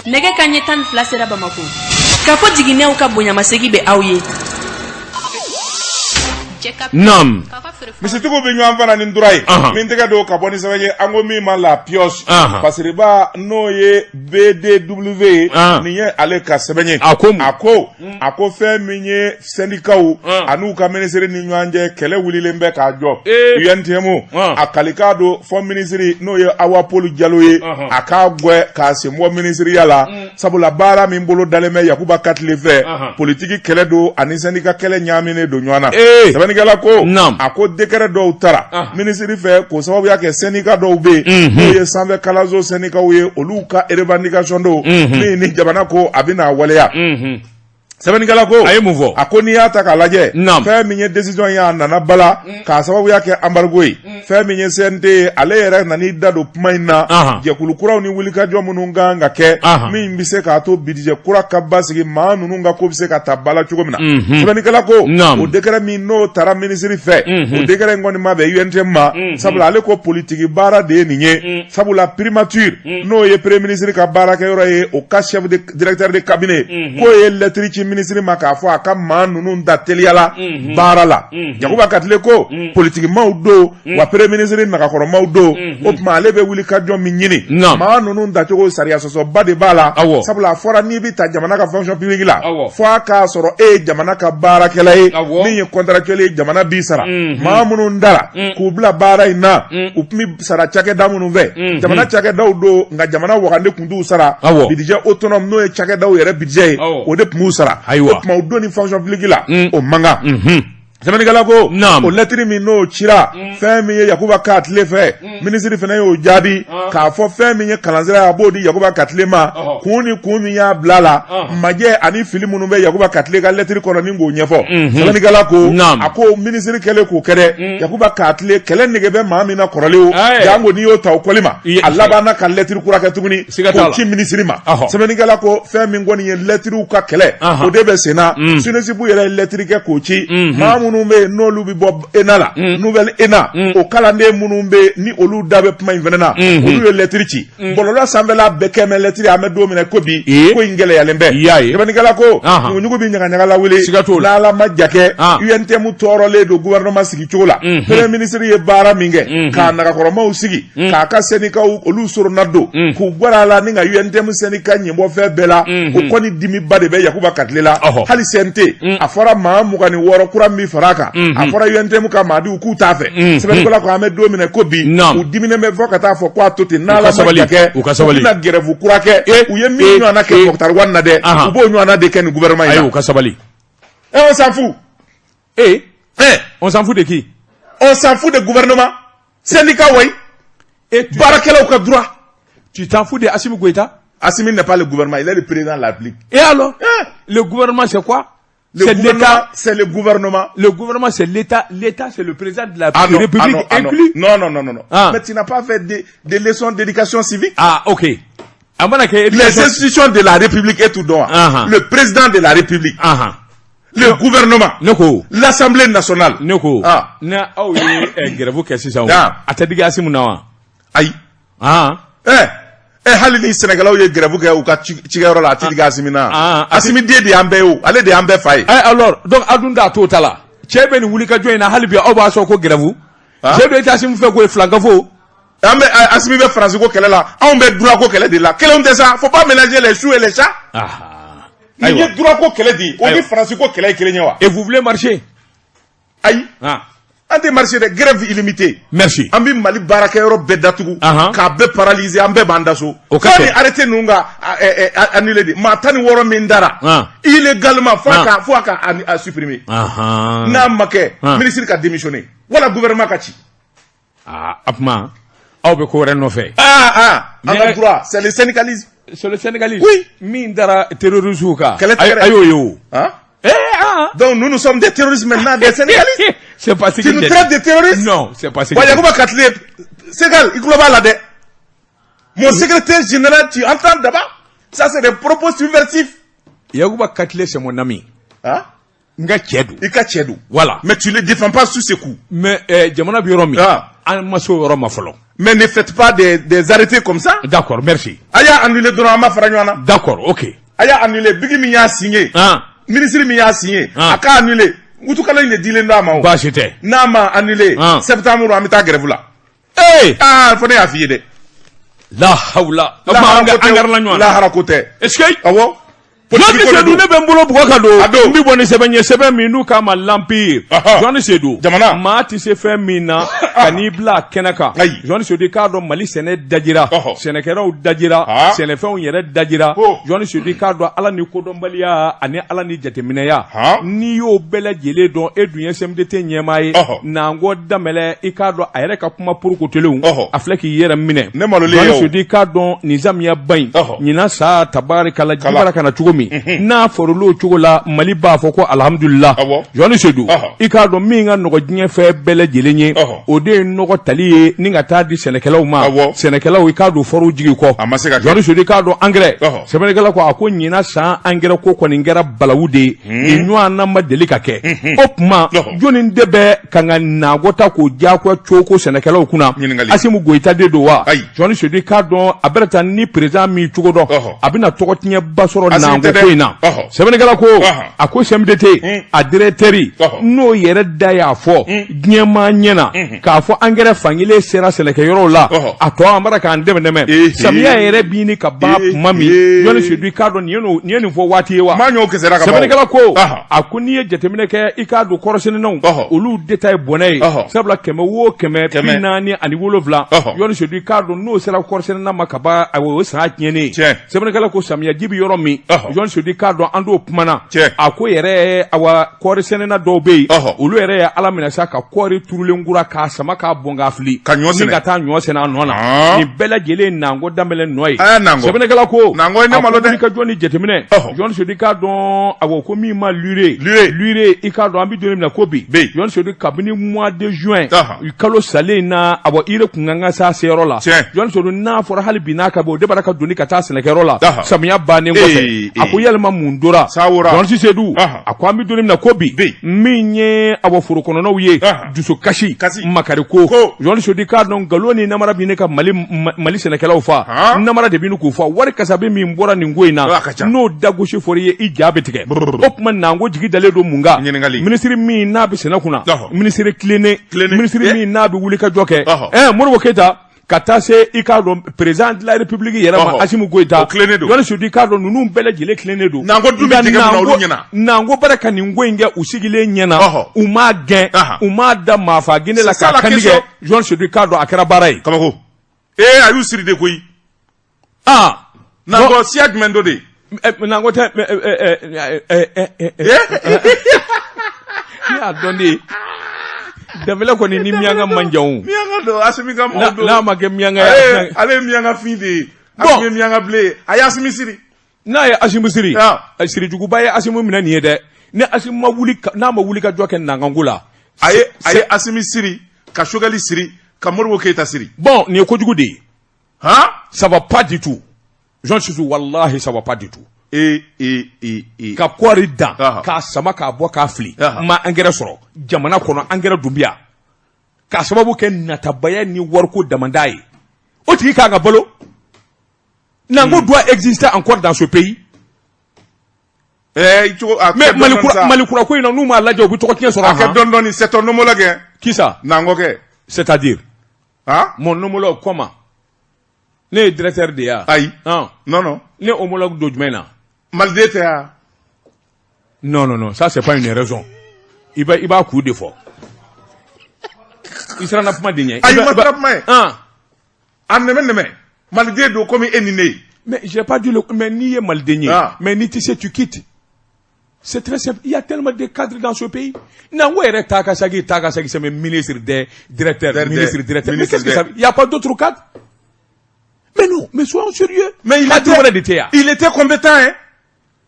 Nɛgɛ kanɲɛ 12 sera Bamakɔ. Kafo jiginɛw ka bonyamasegin bɛ aw ye. Naam. Misitigiw bɛ ɲɔgɔn fana ni ntura ye Anhan. min tɛgɛ don ka bɔ ni sɛbɛn ye an ko min ma la pioche Anhan. Fasiriba n'o ye BDW ye An. nin ye ale ka sɛbɛn ye A ko mun? a ko fɛn min ye sɛndikaw An. an'u ka minisiri ni ɲɔgɔn cɛ kɛlɛ wulilen bɛ k'a jɔ Ee. UNTM An. a kalikan don fɔ minisiri n'o ye Awa Paul Jalo ye Ɔhɔn. a k'a gɛn k'a sen bɔ minisiriya la sabula baara min bolo dalen bɛ Yakuba Katile fɛ Ɔhɔn. politiki kɛlɛ don ani sɛndika kɛlɛ ɲaaminen don ɲɔgɔn na Ee. sɛbɛnnikɛla ko Naam. a ko décret dɔw tara Ah. minisiri fɛ k'o sababuya kɛ sɛndika dɔw bɛ yen n'o ye sanfɛ kalanso sɛndikaw ye olu ka revendication don min ni jamana ko a bɛna a waleya sɛbɛnnikɛla ko A ye mun fɔ? a ko n'i y'a ta k'a lajɛ Naam. fɛn min ye décision ye a nana bala k'a sababuya kɛ embargo ye fɛn min ye CNT ye ale yɛrɛ nan'i da don kuma in na Ahan. jɛkulu kuraw ni wulikajɔ minnu kan ka kɛ Ahan. min bɛ se k'a to budget kura ka basigi maa ninnu ka ko bɛ se ka ta ba la cogo min na sɛbɛnnikɛla ko Naam. o décret min n'o tara minisiri fɛ o décret in kɔni ma bɛn UNTM ma sabula ale ko politiki baara de ye nin ye sabula primature n'o ye premier ministre ka baarakɛyɔrɔ ye o ka chef de directeur de cabinet k'o ye lettre ci minisiri ma k'a fɔ a ka maa ninnu da teliya la baara la. Yakuba Katile ko politikimaw don wa premier ministre nagakɔrɔmaw don. O tuma ale bɛ wuli ka jɔ min ɲini, maa ninnu tacogo sariya sɔsɔba de b'a la, sabula a fɔra n'i bɛ ta jamana ka fonction publique la, fo a k'a sɔrɔ e ye jamana ka baarakɛla ye min ye contractuel ye, jamana b'i sara. Maa minnu dara k'u bila baara in na, u tun bɛ sara cakɛda minnu fɛ, jamana cakɛdaw don, nka jamana wagande tun t'u sara. Budget autonome, n'o ye cakɛdaw yɛrɛ budget ye, o de tun b'u sara. O tuma u donni fonction publique la, o man kan. Sɛbɛnnikɛla ko o lɛtiri min n'o cira fɛn min ye Yakuba Katile fɛ, minisiri fana y'o jaabi k'a fɔ fɛn min ye kalansira ye, a b'o di Yakuba Katile ma. Kun ni kun min y'a bila la, majɛ ani fili minnu bɛ Yakuba Katile ka lɛtiri kɔnɔ ni k'o ɲɛfɔ. Sɛbɛnnikɛla ko a ko minisiri kɛlen k'o kɛ dɛ, Yakuba Katile kɛlɛ nege bɛ maa min na kɔrɔlen o, janko n'i y'o ta o kɔli ma, a labanna ka lɛtiri kura kɛ tuguni k'o ci minisiri ma. Sɛbɛnnikɛla ko fɛn min kɔni ye lɛtiriw ka kɛlɛ, o de bɛ sen na. SYNESUP yɛrɛ ye lɛtiri kɛ k'o ci. Maa minnu bɛ yen n'olu bɛ bɔ ENA la, nouvelle ENA, o kalanden minnu bɛ yen ni olu da bɛ kuma in fana na, olu ye lɛtiri ci. Bɔlɔlɔ sanfɛla bɛɛ kɛ mɛ lɛtiri. An bɛ don min na ko bi, ko in gɛlɛyalen bɛ. Sɛbɛnnikɛla ko ɲuguɲugu bɛ ɲagaɲaga lawuli. N'Ala ma ja kɛ, UNTM tɔɔrɔlen don gouvernement sigi cogo la. Premier ministre ye baara min kɛ k'a nagakɔrɔmaw sigi, k'a ka syndicat olu sorona don k'u gwara a la ni ka UNTM syndicat ɲɛbɔ fɛn bɛɛ la, o kɔni dimiba de bɛ Yakuba Katile la. Hali CNT, a fɔra maa 26 kura min fara a kan, a fɔra UNTM ka maadiw k'u t'a fɛ. Sɛbɛnnikɛla ko an bɛ don min na ko bi, u diminen bɛ fɔ ka taa fɔ k'a to ten. N'Ala ma ja kɛ, u bɛna grève kura kɛ. U ye min ɲɔgɔnna kɛ Moctar Ouane na dɛ, u b'o ɲɔgɔnna de kɛ nin gouvernement in na. U ka sabali. Et on s'en fout. Eh, on s'en fout de qui? On s'en fout de gouvernement, syndicat, oui. Et tu, Baarakɛlaw ka droit. Tu t'en fous de Assimi Goïta? Assimi n'est pas le gouvernement, il est le président de la République. Et alors? Le gouvernement, c'est quoi? Le C'est gouvernement, l'État. c'est le gouvernement. Le gouvernement, c'est l'État. L'État, c'est le président de la Ah non, République ah non, ah non. inclus. Non, non, non, non, non. Ah. Mais tu n'as pas fait des leçons d'éducation civique. Ah, ok. A mana kɛ Les institutions de la République et tout donc. Ah, ah. Le président de la République, Ahan. le gouvernement, Ne ko. l'Assemblée nationale. Ne ko. Ah. Ni aw ye grève kɛ sisan o. Ah. A tɛ digi Assimi na wa? Ayi. Ah. Eh, hali ni Sénégalais ye grève kɛ u ka cikɛyɔrɔ la, a ti digi Assimi na. Ah, ah. Assimi den de y'an bɛɛ ye o, ale de y'an bɛɛ fa ye. Eh, alors, donc aw dun t'a t'o ta la. Cɛ bɛ nin wuli ka jɔ in na hali bi, aw b'a sɔn ko grève. Ah. Cɛ dɔ e tɛ Assimi fɛ ko ye filankafo. An bɛ Assimi bɛ Faransi ko kɛlɛ la, anw bɛ droit ko kɛlɛ de la. Kelenw tɛ sa, faut pas mélanger les choux et les chats. Ah. Nin ye Ayiwa. droit ko kɛlɛ de ye, o ni Ayiwa. Faransi ko kɛlɛ ye kelen ye wa? Et vous voulez marcher? Ayi. Ah. An tɛ marcher dɛ, grève illimitée. Merci. An bɛ Mali baarakɛyɔrɔ bɛɛ datugu, k'a bɛɛ paralyser, an bɛɛ b'an da so. O ka Fo kɛ. ni arrêté ninnu ka annuler de. Maa 16 min dara illégalement, fo a ka fo a ka a supprimer. N'a ma kɛ, ministre ka démissionner wala gouvernement ka ci. Ah, a kuma aw bɛ ko wɛrɛ nɔfɛ. Ah ah, an ka Mais- droit, c'est le syndicalisme. C'est le syndicalisme. Oui. Min dara terroristes kan. Kɛlɛ tɛ dɛ. A y'o ye o. Hein? Eh ah. Donc nous, nous sommes des terroristes maintenant, des syndicalistes. C'est pas ce Tu que nous j'ai traites dit. de terroristes. Non, c'est pas ce que Wa j'ai dit. Yakuba Katile, Ségal, i tulo b'a la dɛ. Mon secrétaire général, tu entends d'abord? Ça, c'est des propos subversifs. Yakuba Katile, c'est mon ami. Hein? N ka cɛ don. I ka cɛ don. Voilà. Mais tu ne le défends pas sous ce coup. Mais jamana bɛ yɔrɔ min. Ah. An ma se o yɔrɔ ma fɔlɔ. Mais ne faites pas des arrêtés comme ça. D'accord, merci. A y'a annulé dɔrɔn, an ma fara ɲɔgɔn na. D'accord, ok. A y'a annulé, bigi min y'a signé. Ministre min y'a signé. A k'a annulé. Utukalo in de dilen don a ma o. Baasi tɛ. N'a ma annulé, septembre an bɛ taa grève la. Ee! Ah, fo ne y'a f'i ye dɛ. La hawla. O tuma an garila ɲɔgɔn na. Lahara ko tɛ. Est-ce que Awɔ. Jɔnni Seydou, ne bɛ n bolo bugɔ ka don. A don. N bɛ bɔ ni sɛbɛn ye, sɛbɛn min n'u k'a ma l'Empire. Jɔnni Seydou. Jamana. Maa tɛ se fɛn min na ka n'i bila a kɛnɛ kan. Ayi. Jɔnni Seydou, i k'a dɔn Mali sɛnɛ dajira. Sɛnɛkɛlaw dajira. Sɛnɛfɛnw yɛrɛ dajira. Jɔnni Seydou, i k'a dɔn Ala ni kodɔnbaliya ani Ala ni jateminɛya. N'i y'o bɛɛ lajɛlen dɔn, e dun ye CMDT ɲɛmaa ye. Nangɔ Danbɛlɛ, i k'a dɔn a yɛrɛ ka kuma porokotolenw. A filɛ k'i yɛrɛ minɛ. Ne malolen ye Jɔnni o. Seydou, i k'a dɔn nin samiyaba in. Ɲinan sa tabarikala ji Kala. bara ka na cogo min, n'a fɔrɔla o cogo la, Mali b'a fɔ ko alihamudulila. Jɔnni Seydou, i k'a dɔn min ka nɔgɔ diɲɛ fɛn bɛɛ lajɛlen ye, o de ye nɔgɔ tali ye ni ka taa di sɛnɛkɛlaw ma. Sɛnɛkɛlaw, i k'a dɔn fɔr'u jigi kɔ. A ma se ka kɛ. Jɔnni Seydou, i k'a dɔn angɛrɛ, sɛbɛnnikɛla ko a ko ɲinan san angɛrɛ ko kɔni kɛra balawu de ye, nin ɲɔgɔnna ma deli ka kɛ. O tuma jɔnni de bɛ ka n ka nagɔ ta k'o diyagoya cogo sɛnɛkɛlaw kunna? Ɲininkali. Asimu Goyita de don wa? Ayi. Jɔnni Seydou, i k'a dɔn a bɛna taa ni président min cogo dɔn, a bɛna tɔgɔ tiɲɛba sɔrɔ Asimi nangɔ nango ko in na. Sɛbɛnnikɛla ko a ko CMDT a directeur n'o yɛrɛ da y'a fɔ diɲɛmaa ɲɛna k'a fɔ angɛrɛ fankelen sera sɛnɛkɛyɔrɔw la, a tɔ an bara k'an dɛmɛ dɛmɛ. Samiya yɛrɛ bɛ ɲini ka ban tuma min, Jɔni Sedu, i k'a dɔn nin ye nin fɔ waati ye wa? Sɛbɛnnikɛla ko a ko n'i ye jateminɛ kɛ, i k'a dɔn kɔɔrisɛnɛnaw olu de ta ye bɔnɛ ye, sabula 100 o 100, 47, Jɔni Sedu, i k'a dɔn n'o sera kɔɔrisɛnɛna ma ka ban, ayiwa, o san tiɲɛnen ye. Sɛbɛnnikɛla ko samiyaji bɛ yɔrɔ min, Jɔni Sedu, i k'a dɔn an t'o kumana. A ko yɛrɛ, awa, kɔɔrisɛnɛna dɔw bɛ yen, olu yɛrɛ ye Ala minɛ sa ka kɔɔri turulen kura k'a sama k'a bɔn k'a fili ka ɲɔ sɛnɛ, ka taa ɲɔ sɛnɛ a nɔ na. Nin bɛɛ lajɛlen Nango Danbɛlɛ nɔ ye. Sɛbɛnnikɛla ko ne malo dɛ, ka jɔn ni jateminɛ, Jɔni Sedu, i k'a dɔn, awa, ko min ma l'urée, l'urée, i k'a dɔn an bɛ don min na ko bi, Jɔni Sedu, kabini mois de juin, kalo salen in na, awa, urée kun kan ka s'a seyɔrɔ la. Jɔni Sedu, n'a fɔra hali bi n'a ka bɔ, o de b'a ka doni ka taa sɛnɛkɛyɔrɔ la samiya bannen kɔfɛ. A ko yalima mun tora? Jɔni Sedu, a ko an bɛ don min na ko bi, min ye, awa, foro kɔnɔnaw ye, dusukasi, makari ko, Jɔni Sedu, i k'a dɔn nkalon ni namara bɛ ne ka Mali Mali sɛnɛkɛlaw fa, namara de bɛ k'u fa. Wari kasabi min bɔra nin ko in na, n'o dagosi fɔra i ye, i ja bɛ tigɛ. O tuma Nango jigi dalen don mun kan? Minisiri min n'a bɛ sɛnɛ kunna, minisiri tilennen, minisiri min n'a bɛ wuli ka jɔ kɛ, Modibo Keyita, ka taa se, i k'a dɔn, président de la République yɛrɛ ma, Asimi Goyita, Jɔni Sedu, i k'a dɔn ninnu bɛɛ lajɛlen tilennen don. Nango dun bɛ jɛgɛ mun na olu ɲɛna. Nango bara ka nin ko in kɛ u sigilen ɲɛna, u m'a gɛn, u m'a da maafa gene la k'a kantigɛ. Jɔni Sedu, i k'a dɔn a kɛra baara ye. Kabako, ee, a y'u siri de koyi. Aa. Nango siya jumɛn dɔ de? Nango tɛ, ne y'a dɔn de. Danbɛlɛ kɔni ni miyanka man jan o. Miyanka don, Asimi ka mɔgɔ don. N'a ma kɛ miyanka ye. Ale ye miyanka fin de ye. Asimi ye miyanka bilen ye. A ye Asimi siri. N'a ye Asimi siri. Sirijuguba ye Asimi minɛ nin ye dɛ. Ni Asimi ma wuli, n'a ma wuli ka jɔ kɛ nankanko la. A ye Asimi siri, ka Sogɛli siri, ka Modibo Keyita siri. Bon, nin ye kojugu de ye. Han. Ça va pas du tout. Jean Sissou, wallahi, ça va pas du tout. E e e e. Ka kɔɔri dan, k'a sama k'a bɔ k'a fili, ma angɛrɛ sɔrɔ jamana kɔnɔ, angɛrɛ dun bɛ yan, k'a sababu kɛ natabaya ni wariko damanda ye. O tigi kan ka balo? Nango doit exister encore dans ce pays? Eh, cogo a Mais Mali kura, Mali kura ko in na, n'u m'a lajɛ, u bɛ tɔgɔ tiɲɛ sɔrɔ. A kɛ dɔɔni dɔɔni, c'est ton homologue. Qui ça? Nango kɛ. C'est-à-dire? Han? Mon homologue, comment? Ne ye directeur de ye wa? Ayi. Han. Non, non. Ne homologue don jumɛn na? Maliden tɛ wa? Non, non, non, ça c'est pas une raison. I b'a ku de fɔ. I siranna kuma de ɲɛ. Ayi, ma siran kuma ye. Han. A nɛmɛ nɛmɛ. Maliden don komi e ni ne ye. Mais j'ai pas dit le, mais n'i ye maliden ye. Mais n'i tɛ se, tu quittes. C'est très simple. Il y a tellement de cadres dans ce pays. Nango yɛrɛ taa ka segin, taa ka segin, c'est ministre des directeurs, ministre directeur. Mais qu'est-ce que ça? Il y a pas d'autre cadre? Mais non, mais soyons sérieux. Mais il était, de tɛ yan. Il était compétent, hein?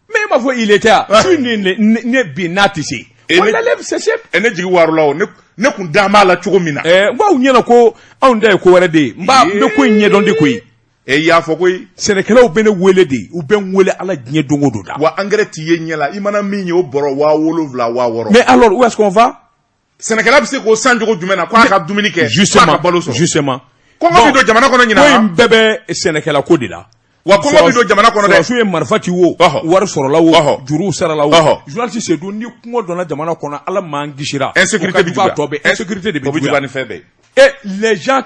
Mais i m'a fɔ il était. Si ne ne bi n'a tɛ se. On l'enlève, c'est simple. E ne jigi waarula o, ne kun da b'a la cogo min na. N b'aw ɲɛna ko anw da ye ko wɛrɛ de ye. N b'a n bɛ ko in ɲɛdɔn de koyi. E y'a fɔ koyi. Sɛnɛkɛlaw bɛ ne wele de, u bɛ n wele Ala diɲɛ don o don da. Wa engrais t'i ye ɲɛ la, i mana min ye o bɔrɔ 7000, 6000. Mais alors, où est-ce qu'on va? Sɛnɛkɛla bɛ se k'o san cogo jumɛn na k'a ka dumuni kɛ? Justement, k'a ka balo sɔrɔ. Justement. Kɔngɔ bɛ don jamana kɔnɔ ɲinan. Ko in bɛɛ bɛ sɛnɛkɛla ko de la. Wa kɔngɔ bɛ don jamana kɔnɔ dɛ. Sɔrɔsiw ye marifa ci wo, wari sɔrɔla wo, juruw sarala wo. Journaliste Seydou, ni kɔngɔ donna jamana kɔnɔ, Ala m'an kisira. Insécurité bɛ juguya. Tɔ bɛɛ insécurité de bɛ O bɛ juguya ni fɛn bɛɛ ye. Et les gens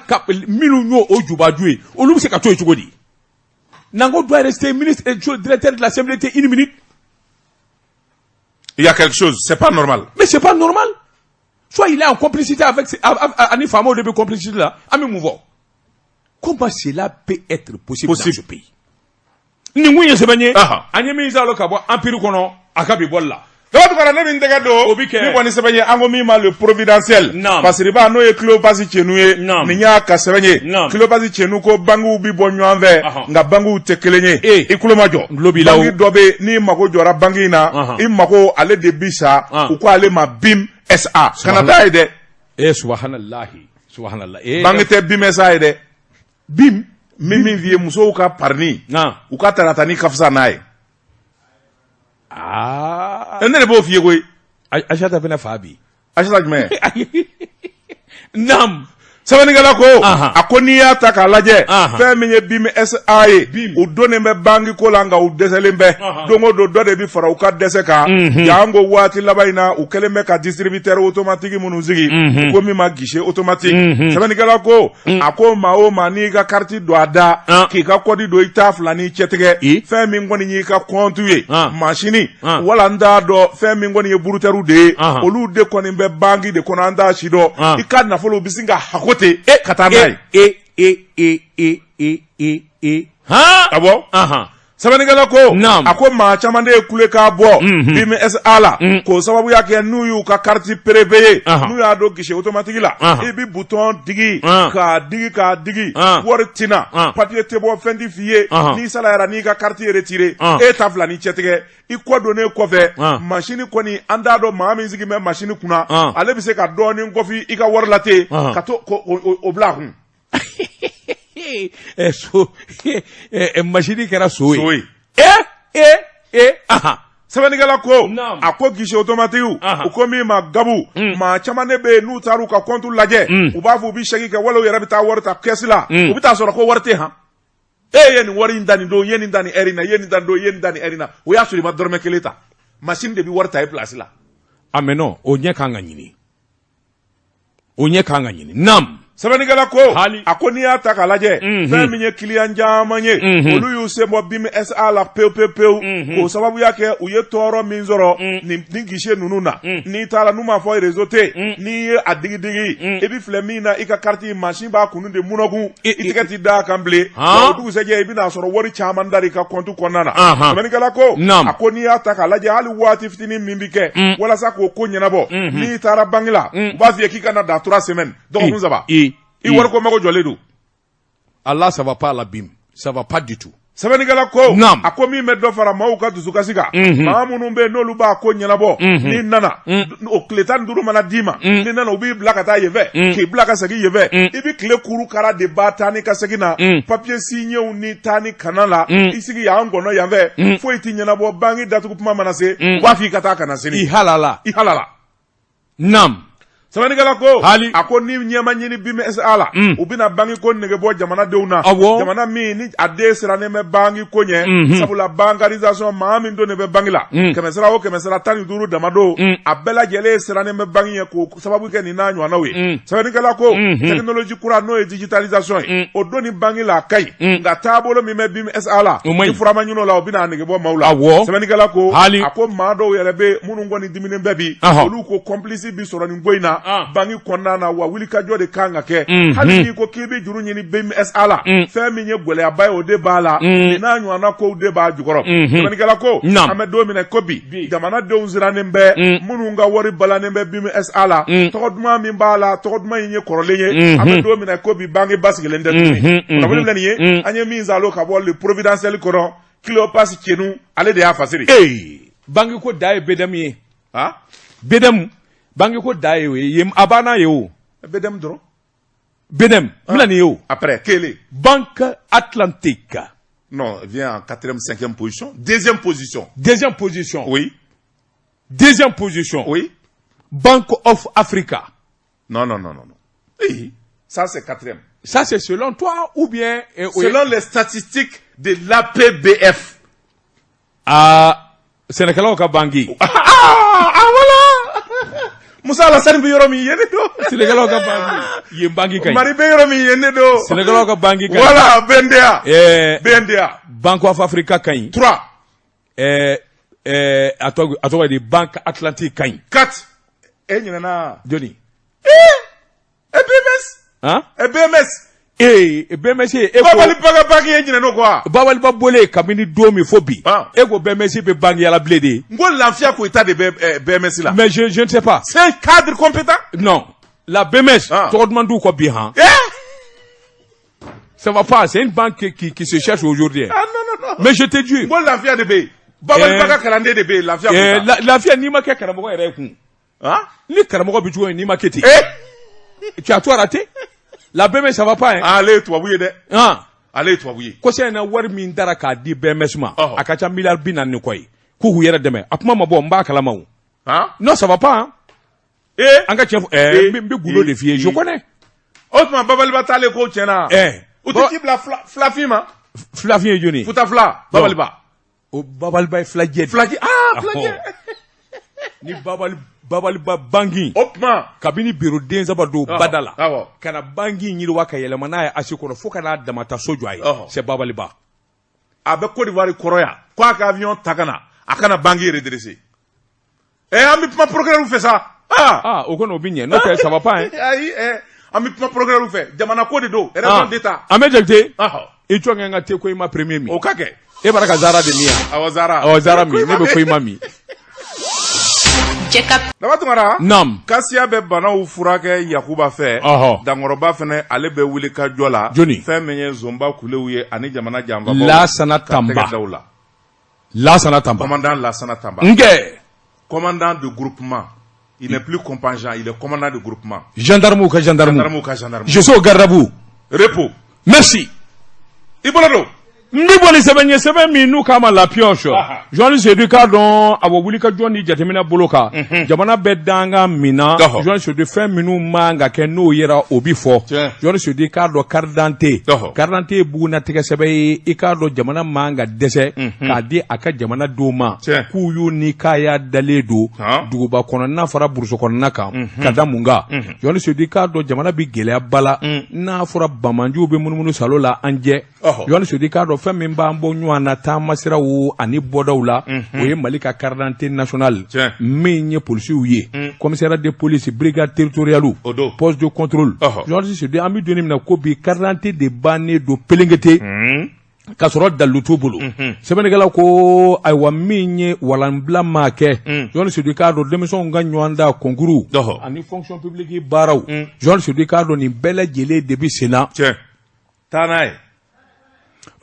minnu y'o o jubaju ye, olu bɛ se ka to yen cogo di? Nango doit rester ministre, directeur de la CMDT une minute. Il y a quelque chose, c'est pas normal. Mais c'est pas normal. Soit il est en complicité avec, ani faamaw de bɛ complicité la, an bɛ mun fɔ? Comment cela peut être possible dans ce pays? Nin kun ye sɛbɛn ye, an ye min sɔrɔ ka bɔ empire kɔnɔ, a ka bi bɔli la. Daba Tunkara, ne min tɛgɛ don O bi kɛ. Ni kɔni sɛbɛn ye, an ko min ma Le Providentiel. Pasiriba, n'o ye Cléopas Cenu ye. Nin y'a ka sɛbɛn ye. Cléopas Cenu ko bankiw bi bɔ ɲɔgɔn fɛ, nka bankiw tɛ kelen ye. I tulo ma jɔ. N tulo b'i la o. Banki dɔ bɛ yen, n'i mago jɔra banki in na, i mago ale de bi sa. U ko ale ma BIM SA. Kana taa ye dɛ. Eh, subahanallahi, subhanallah. Eh, banki tɛ BIM SA ye dɛ. BIM. Min f'i ye, musow ka parini, u ka taratani ka fisa n'a ye. Ne de b'o f'i ye koyi. Aïssata fana fa bi. Aïssata jumɛn? Naam. Sɛbɛnnikɛla ko a ko n'i y'a ta k'a lajɛ fɛn min ye BIM SA ye u donnen bɛ banki ko la nka u dɛsɛlen bɛ don o don dɔ de bɛ fara u ka dɛsɛ kan janko waati laban in na u kɛlen bɛ ka distributeur automatique minnu sigi u ko min ma guichet automatique sɛbɛnnikɛla ko a ko maa o maa n'i ka carte don a da k'i ka code don i t'a fila ni cɛtigɛ fɛn min kɔni y'i ka compte ye masini wala n t'a dɔn fɛn min kɔni ye brouteur de ye olu de kɔni bɛ banki de kɔnɔ an t'a si dɔn i ka nafolo bɛ sin ka hako ten e ka taa n'a ye e e e e e e a bɔ sɛbɛnnikɛla ko a ko maa caman de ye kulekan bɔ BIM SA la k'o sababuya kɛ n'u y'u ka carte prépayée n'u y'a don guichet automatique la i bɛ bouton digi k'a digi k'a digi wari tɛ na papier tɛ bɔ fɛn tɛ f'i ye n'i salayara n'i ka carte retiré e ta fila ni cɛtigɛ i kɔ donnen kɔfɛ masini kɔni an t'a dɔn maa min sigilen bɛ masini kunna ale bɛ se ka dɔɔnin kɔfi i ka wari la ten ka to o bila a kun so masini kɛra so ye e e e sɛbɛnnikɛla ko a ko guichet automatique u ko min ma gabu maa caman de bɛ yen n'u taara u ka compte lajɛ u b'a fɔ u bɛ chèque kɛ wala u yɛrɛ bɛ taa wari ta caisse la u bɛ taa sɔrɔ ko wari tɛ han e ye nin wari in ta nin don i ye nin ta nin heure in na i ye nin ta nin don i ye nin ta nin heure in na o y'a sɔrɔ i ma dɔrɔmɛ kelen ta machine de bɛ wari ta i place la. A mais non o ɲɛ kan ka ɲini o ɲɛ kan ka ɲini naam. Sɛbɛnnikɛla ko a ko n'i y'a ta k'a lajɛ fɛn min ye kiliyan caman ye olu y'u sen bɔ BIM SA la pewu pewu pewu k'o sababuya kɛ u ye tɔɔrɔ min sɔrɔ nin guichet ninnu na n'i taara n'u m'a fɔ réseau tɛ yen n'i ye a digidigi i bɛ filɛ min na i ka carte machine b'a kunun de munɔkun i tɛgɛ tɛ da a kan bilen o dugusɛjɛ i bɛn'a sɔrɔ wari caman dar'i ka compte kɔnɔna na sɛbɛnnikɛla ko a ko n'i y'a ta k'a lajɛ hali waati fitinin min bɛ kɛ walasa k'o ko ɲɛnabɔ n'i taara banque la u b'a f'i ye k'i ka na dans 3 semaines dɔgɔkun saba i wariko mago jɔlen don Allah ça va pas la BIM ça va pas du tout sɛbɛnnikɛla ko a ko min bɛ dɔ fara maaw ka dusukasi kan maa minnu bɛ yen n'olu b'a ko ɲɛnabɔ n'i nana o tile 15 mana d'i ma n'i nana u b'i bila ka taa yen fɛ k'i bila ka segin yen fɛ i bɛ tile kuru kara de ba taa ni ka segin na papier signéw ni taa ni kana la i sigi yan kɔnɔ yan fɛ foyi tɛ ɲɛnabɔ banki datugu kuma mana se u b'a f'i ka taa ka na sini i halala i halala naam sɛbɛnnikɛla ko hali a ko ni ɲɛ ma ɲini BIM SA la u bɛna banki ko nege bɔ jamanadenw na jamana min ni a den sirannen bɛ banki ko ɲɛ sabula bancarisation maa min donnen bɛ banki la kɛmɛsara o kɛmɛsara 15 damadɔ a bɛɛ lajɛlen sirannen bɛ banki ɲɛ k'o sababu kɛ nin n'a ɲɔgɔnnaw ye sɛbɛnnikɛla ko technologie kura n'o ye digitalisation ye o donni banki la a ka ɲi nka taabolo min bɛ BIM SA la ni fura ma ɲini o la o bɛna a nege bɔ maaw la sɛbɛnnikɛla ko a ko maa dɔw yɛrɛ bɛ minnu kɔni diminen bɛ bi olu ko complice bi sɔrɔ nin ko in na banki kɔnɔna na wa wulikajɔ de kan ka kɛ hali n'i ko k'i bɛ juru ɲini BIM SA la fɛn min ye gɛlɛyaba ye o de b'a la nin n'a ɲɔgɔnna kow de b'a jukɔrɔ sɛbɛnnikɛla ko an bɛ don min na ko bi jamanadenw sirannen bɛ minnu ka wari balannen bɛ BIM SA la tɔgɔ duman min b'a la tɔgɔ duman in ye kɔrɔlen ye an bɛ don min na ko bi banki basigilen tɛ tuguni kunnafoni filɛ nin ye an ye min salo ka bɔ Le Providentiel kɔnɔ Cléopas Cenu ale de y'a fasiri ee banki ko da ye BDM ye BDM banki ko da ye o ye a banna ye o BDM dɔrɔn BDM n bɛna nin ye o après kelen Banque Atlantique non vient en quatrième cinquième position deuxième position deuxième position oui deuxième position oui Bank of Africa non non non non non oui ça c'est quatrième ça c'est selon toi ou bien selon les statistiques de l'APBF aa sɛnɛkɛlaw ka banki ah voilà Musa Alasani bɛ yɔrɔ min yen de don sɛnɛkɛlaw ka banki yen banki ka ɲi Mali bɛ yɔrɔ min yen de don sɛnɛkɛlaw ka banki ka ɲi voilà BNDA BNDA Bank of Africa ka ɲi 3 a tɔgɔ ye di Banque Atlantique ka ɲi 4 e ɲinɛna jɔni BMS han BMS ee BMS e ko Babaliba ka banki e ɲinɛn'o kɔ wa Babaliba bɔlen kabini don min fo bi e ko BMS bɛ bankiya la bilen de n ko Lafiya Koyita de bɛ BMS la mais je ne sais pas c'est un cadre compétent non la BMS tɔgɔ duman t'u kɔ bi han ça va pas c'est une banque qui se cherche aujourd'hui ah non non non mais je te dis n ko Lafiya de bɛ yen Babaliba ka kalanden de bɛ yen Lafiya Koyita Lafiya n'i ma kɛ karamɔgɔ yɛrɛ ye kun ni karamɔgɔ bɛ cogo min n'i ma kɛ ten tu as tout raté la BMS ça va pas hein ale ye tubabu ye dɛ ale ye tubabu ye kɔsa in na wari min dara k'a di BMS ma a ka ca miliyari 40 ni kɔ ye k'u k'u yɛrɛ dɛmɛ a kuma ma bɔ n b'a kalama o non ça va pas hein an ka tiɲɛ fɔ n bɛ gundo de f'i ye je connais O tuma Babaliba taalen ko tiɲɛna. Ɛɛ. U tɛ ci bila filafin ma. Filafin ye jɔni ye? Futa fila Babaliba. O Babaliba ye filajɛ de. Filajɛ aa filajɛ. Ni Babaliba banki. O tuma. Kabini biro den saba don bada la. Awɔ. Ka na banki yiriwa ka yɛlɛma n'a ye ASI kɔnɔ fo ka n'a damata so jɔ a ye. C'est Babaliba. A bɛ Côte d'Ivoire kɔrɔ yan ko a ka avion ta ka na a ka na banki redresser. Ɛ an bɛ kuma procureur fɛ sa. Aa o kɔni o bɛ ɲɛ n'o tɛ ça va pas hein. Ayi ɛ an bɛ kuma procureur fɛ jamana ko de don raison d'État. An bɛ Jakite. I jɔ kɛ n ka te koyima premier min. O ka kɛ. E b'a ka Zara de min yan. Awɔ Zara. Awɔ Zara min ne bɛ koyima min. Daba Tunkara. Naamu. Kasiya bɛ banaw furakɛ Yakuba fɛ. Ɔhɔ. Dankɔrɔba fana ale bɛ wuli ka jɔ la. Jɔni. Fɛn min ye Zonba kulew ye ani jamana janfabaw. Lasana Tanba. Ka tɛgɛ da u la. Lasana Tanba. Commandant Lasana Tanba. Nkɛ. Commandant de groupement. Il n'est plus compagnon, il est commandant de groupement. Gendarme ka gendarme. Gendarme ka gendarme. Je suis au garde à vous. Repos. Merci. I bolo don. N bɛ bɔ ni sɛbɛn ye sɛbɛn min n'u k'a ma la pioche. Journaliste Seydou k'a dɔn awɔ wuli ka jɔ ni jateminɛ bolo kan. Jamana bɛ dankan min na. Journaliste Seydou fɛn minnu man ka kɛ n'o yera o bi fɔ. Journaliste Seydou k'a dɔn carte d'identité. Carte d'identité ye bugunnatigɛ sɛbɛn ye i k'a dɔn jamana man ka dɛsɛ k'a di a ka jamanadenw ma. K'u y'u ni k'a y'a dalen don. Duguba kɔnɔna fara burusu kɔnɔna kan. Ka da mun kan. Journaliste Seydou k'a dɔn jamana bɛ gɛlɛyaba la. N'a fɔra banbaanciw bɛ munumunu salo la an jɛ. Journaliste Seydou k'a dɔn fɛn min b'an bɔ ɲɔgɔn na taamasiraw ani bɔdaw la o ye Mali ka carte d'identité nationale min ye polisiw ye commissariat de police brigade territoriale poste de contrôle journaliste Seydou an bɛ don min na ko bi carte d'identité de bannen don pelengete k'a sɔrɔ dalilu t'u bolo sɛbɛnnikɛla ko ayiwa min ye walanbila maa kɛ journaliste Seydou k'a dɔn denmisɛnw ka ɲɔgɔndan concours ani fonction publique baaraw journaliste Seydou k'a dɔn nin bɛɛ lajɛlen de bɛ sen na taa n'a ye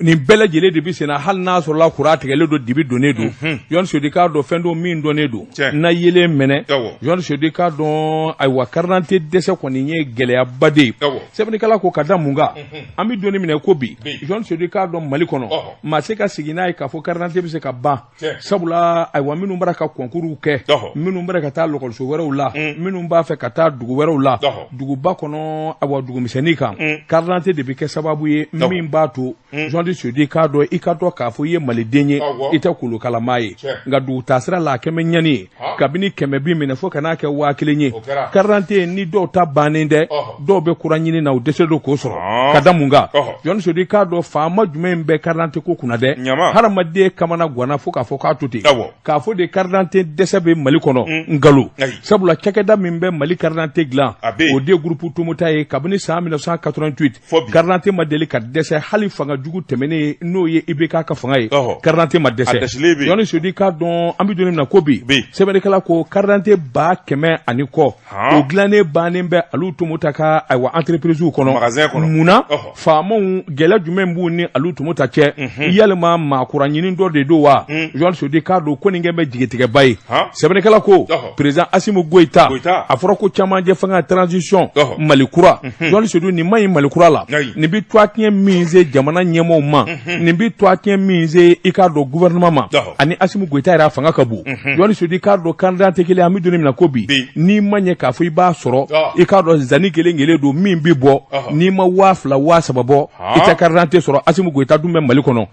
nin bɛɛ lajɛlen de bɛ senna hali n'a sɔrɔla kuran tigɛlen don dibi donnen don journaliste Seydou k'a dɔn fɛn don min dɔnnen don na yelen mɛnɛ journaliste Seydou k'a dɔn ayiwa carte d'identité dɛsɛ kɔni ye gɛlɛyaba de ye sɛbɛnnikɛla ko ka da mun kan an bɛ don min na ko bi journaliste Seydou k'a dɔn Mali kɔnɔ maa se ka sigi n'a ye k'a fɔ carte d'identité bɛ se ka ban sabula ayiwa minnu b'a ka concours kɛ minnu b'a ka taa lɔkɔliso wɛrɛw la minnu b'a fɛ ka taa dugu wɛrɛw la duguba kɔnɔ ayiwa dugumisɛnnin kan carte d'identité de bɛ kɛ sababu ye min b'a to journaliste Seydou k'a dɔn i ka dɔn k'a fɔ i ye maliden ye i tɛ kolokalama ye nka dugu taasira la a kɛmɛ ɲani ye kabini 100 bi minɛ fo ka n'a kɛ 1000 ye carte d'identité ni dɔw ta bannen dɛ dɔw bɛ kura ɲini na u dɛsɛ don k'o sɔrɔ ka da mun kan journaliste Seydou k'a dɔn faama jumɛn bɛ carte d'identité ko kunna dɛ hadamaden kamana ganna fo k'a fɔ k'a to ten k'a fɔ de carte d'identité dɛsɛ bɛ Mali kɔnɔ nkalon sabula cakɛda min bɛ Mali carte d'identité dilan o de ye groupe Toyota ye kabini san 1988 carte d'identité ma deli ka dɛsɛ hali fanga jugu tɛmɛnen n'o ye IBK ka fanga ye carte d'identité ma dɛsɛ journaliste Seydou k'a dɔn an bɛ don min na ko bi sɛbɛnnikɛla ko carte d'identité 100 000 ani kɔ o dilannen bannen bɛ Aliou Toyota ka ayiwa entreprise kɔnɔ munna faamaw gɛlɛya jumɛn b'u ni Aliou Toyota cɛ yalima maa kura ɲini dɔ de don wa journaliste Seydou k'a dɔn ko nin kɛ bɛ jigitigɛba ye sɛbɛnnikɛla ko président Assimi Goïta a fɔra ko cɛmancɛ fanga transition Mali kura journaliste Seydou nin ma ɲi Mali kura la nin bɛ tɔgɔ tiɲɛ min se jamana ɲɛmɔgɔw ma nin bɛ tɔgɔ tiɲɛ min se i k'a dɔn gouvernement ma ani Assimi Goïta yɛrɛ fanga ka bon journaliste Seydou k'a dɔn carte d'identité kelen an bɛ don min na ko bi n'i ma ɲɛ k'a fɔ i b'a sɔrɔ i k'a dɔn zani kelen kelen don min bɛ bɔ n'i ma 2000 3000 bɔ i tɛ carte d'identité sɔrɔ Assimi Goïta dun bɛ Mali kɔnɔ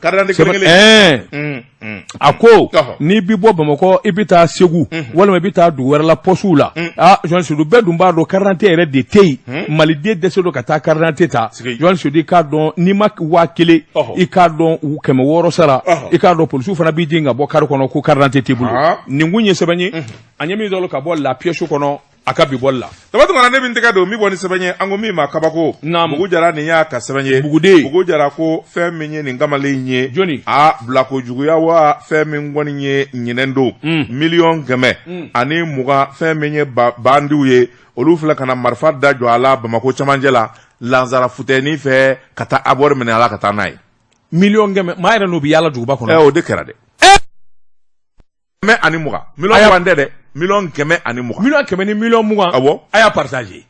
a ko n'i bɛ bɔ Bamakɔ i bɛ taa Segu walima i bɛ taa dugu wɛrɛ la pɔsiw la aa journaliste Seydou bɛɛ dun b'a dɔn carte d'identité yɛrɛ de tɛ yen maliden dɛsɛ don ka taa carte d'identité ta journaliste Seydou i k'a dɔn n'i ma 1000 i k'a dɔn u 600 sara i k'a dɔn polisiw fana b'i jigin ka bɔ kari kɔnɔ ko carte d'identité t'i bolo nin kun ye sɛbɛn ye an ye min dɔn ka bɔ La Pioche kɔnɔ a ka bi bɔli la Daba Tunkara ne bɛ n tɛgɛ don min bɔ ni sɛbɛn ye an ko min ma kabako Bugu Jara nin y'a ka sɛbɛn ye Buguden Bugu Jara ko fɛn min ye nin kamalen ye jɔni a bilako juguya wa fɛn min kɔni ye ɲinɛn don 120 miliyɔn fɛn min ye bandiw ye olu filɛ ka na marifa da jɔ a la Bamakɔ cɛmancɛ la lansara futɛni fɛ ka taa abord minɛ a la ka taa n'a ye 100 miliyɔn maa yɛrɛ n'o bɛ yaala duguba kɔnɔ o de kɛra dɛ 120 20 miliyɔn tɛ dɛ 120 miliyɔn 100 miliyɔn ni 20 miliyɔn awɔ a y'a partager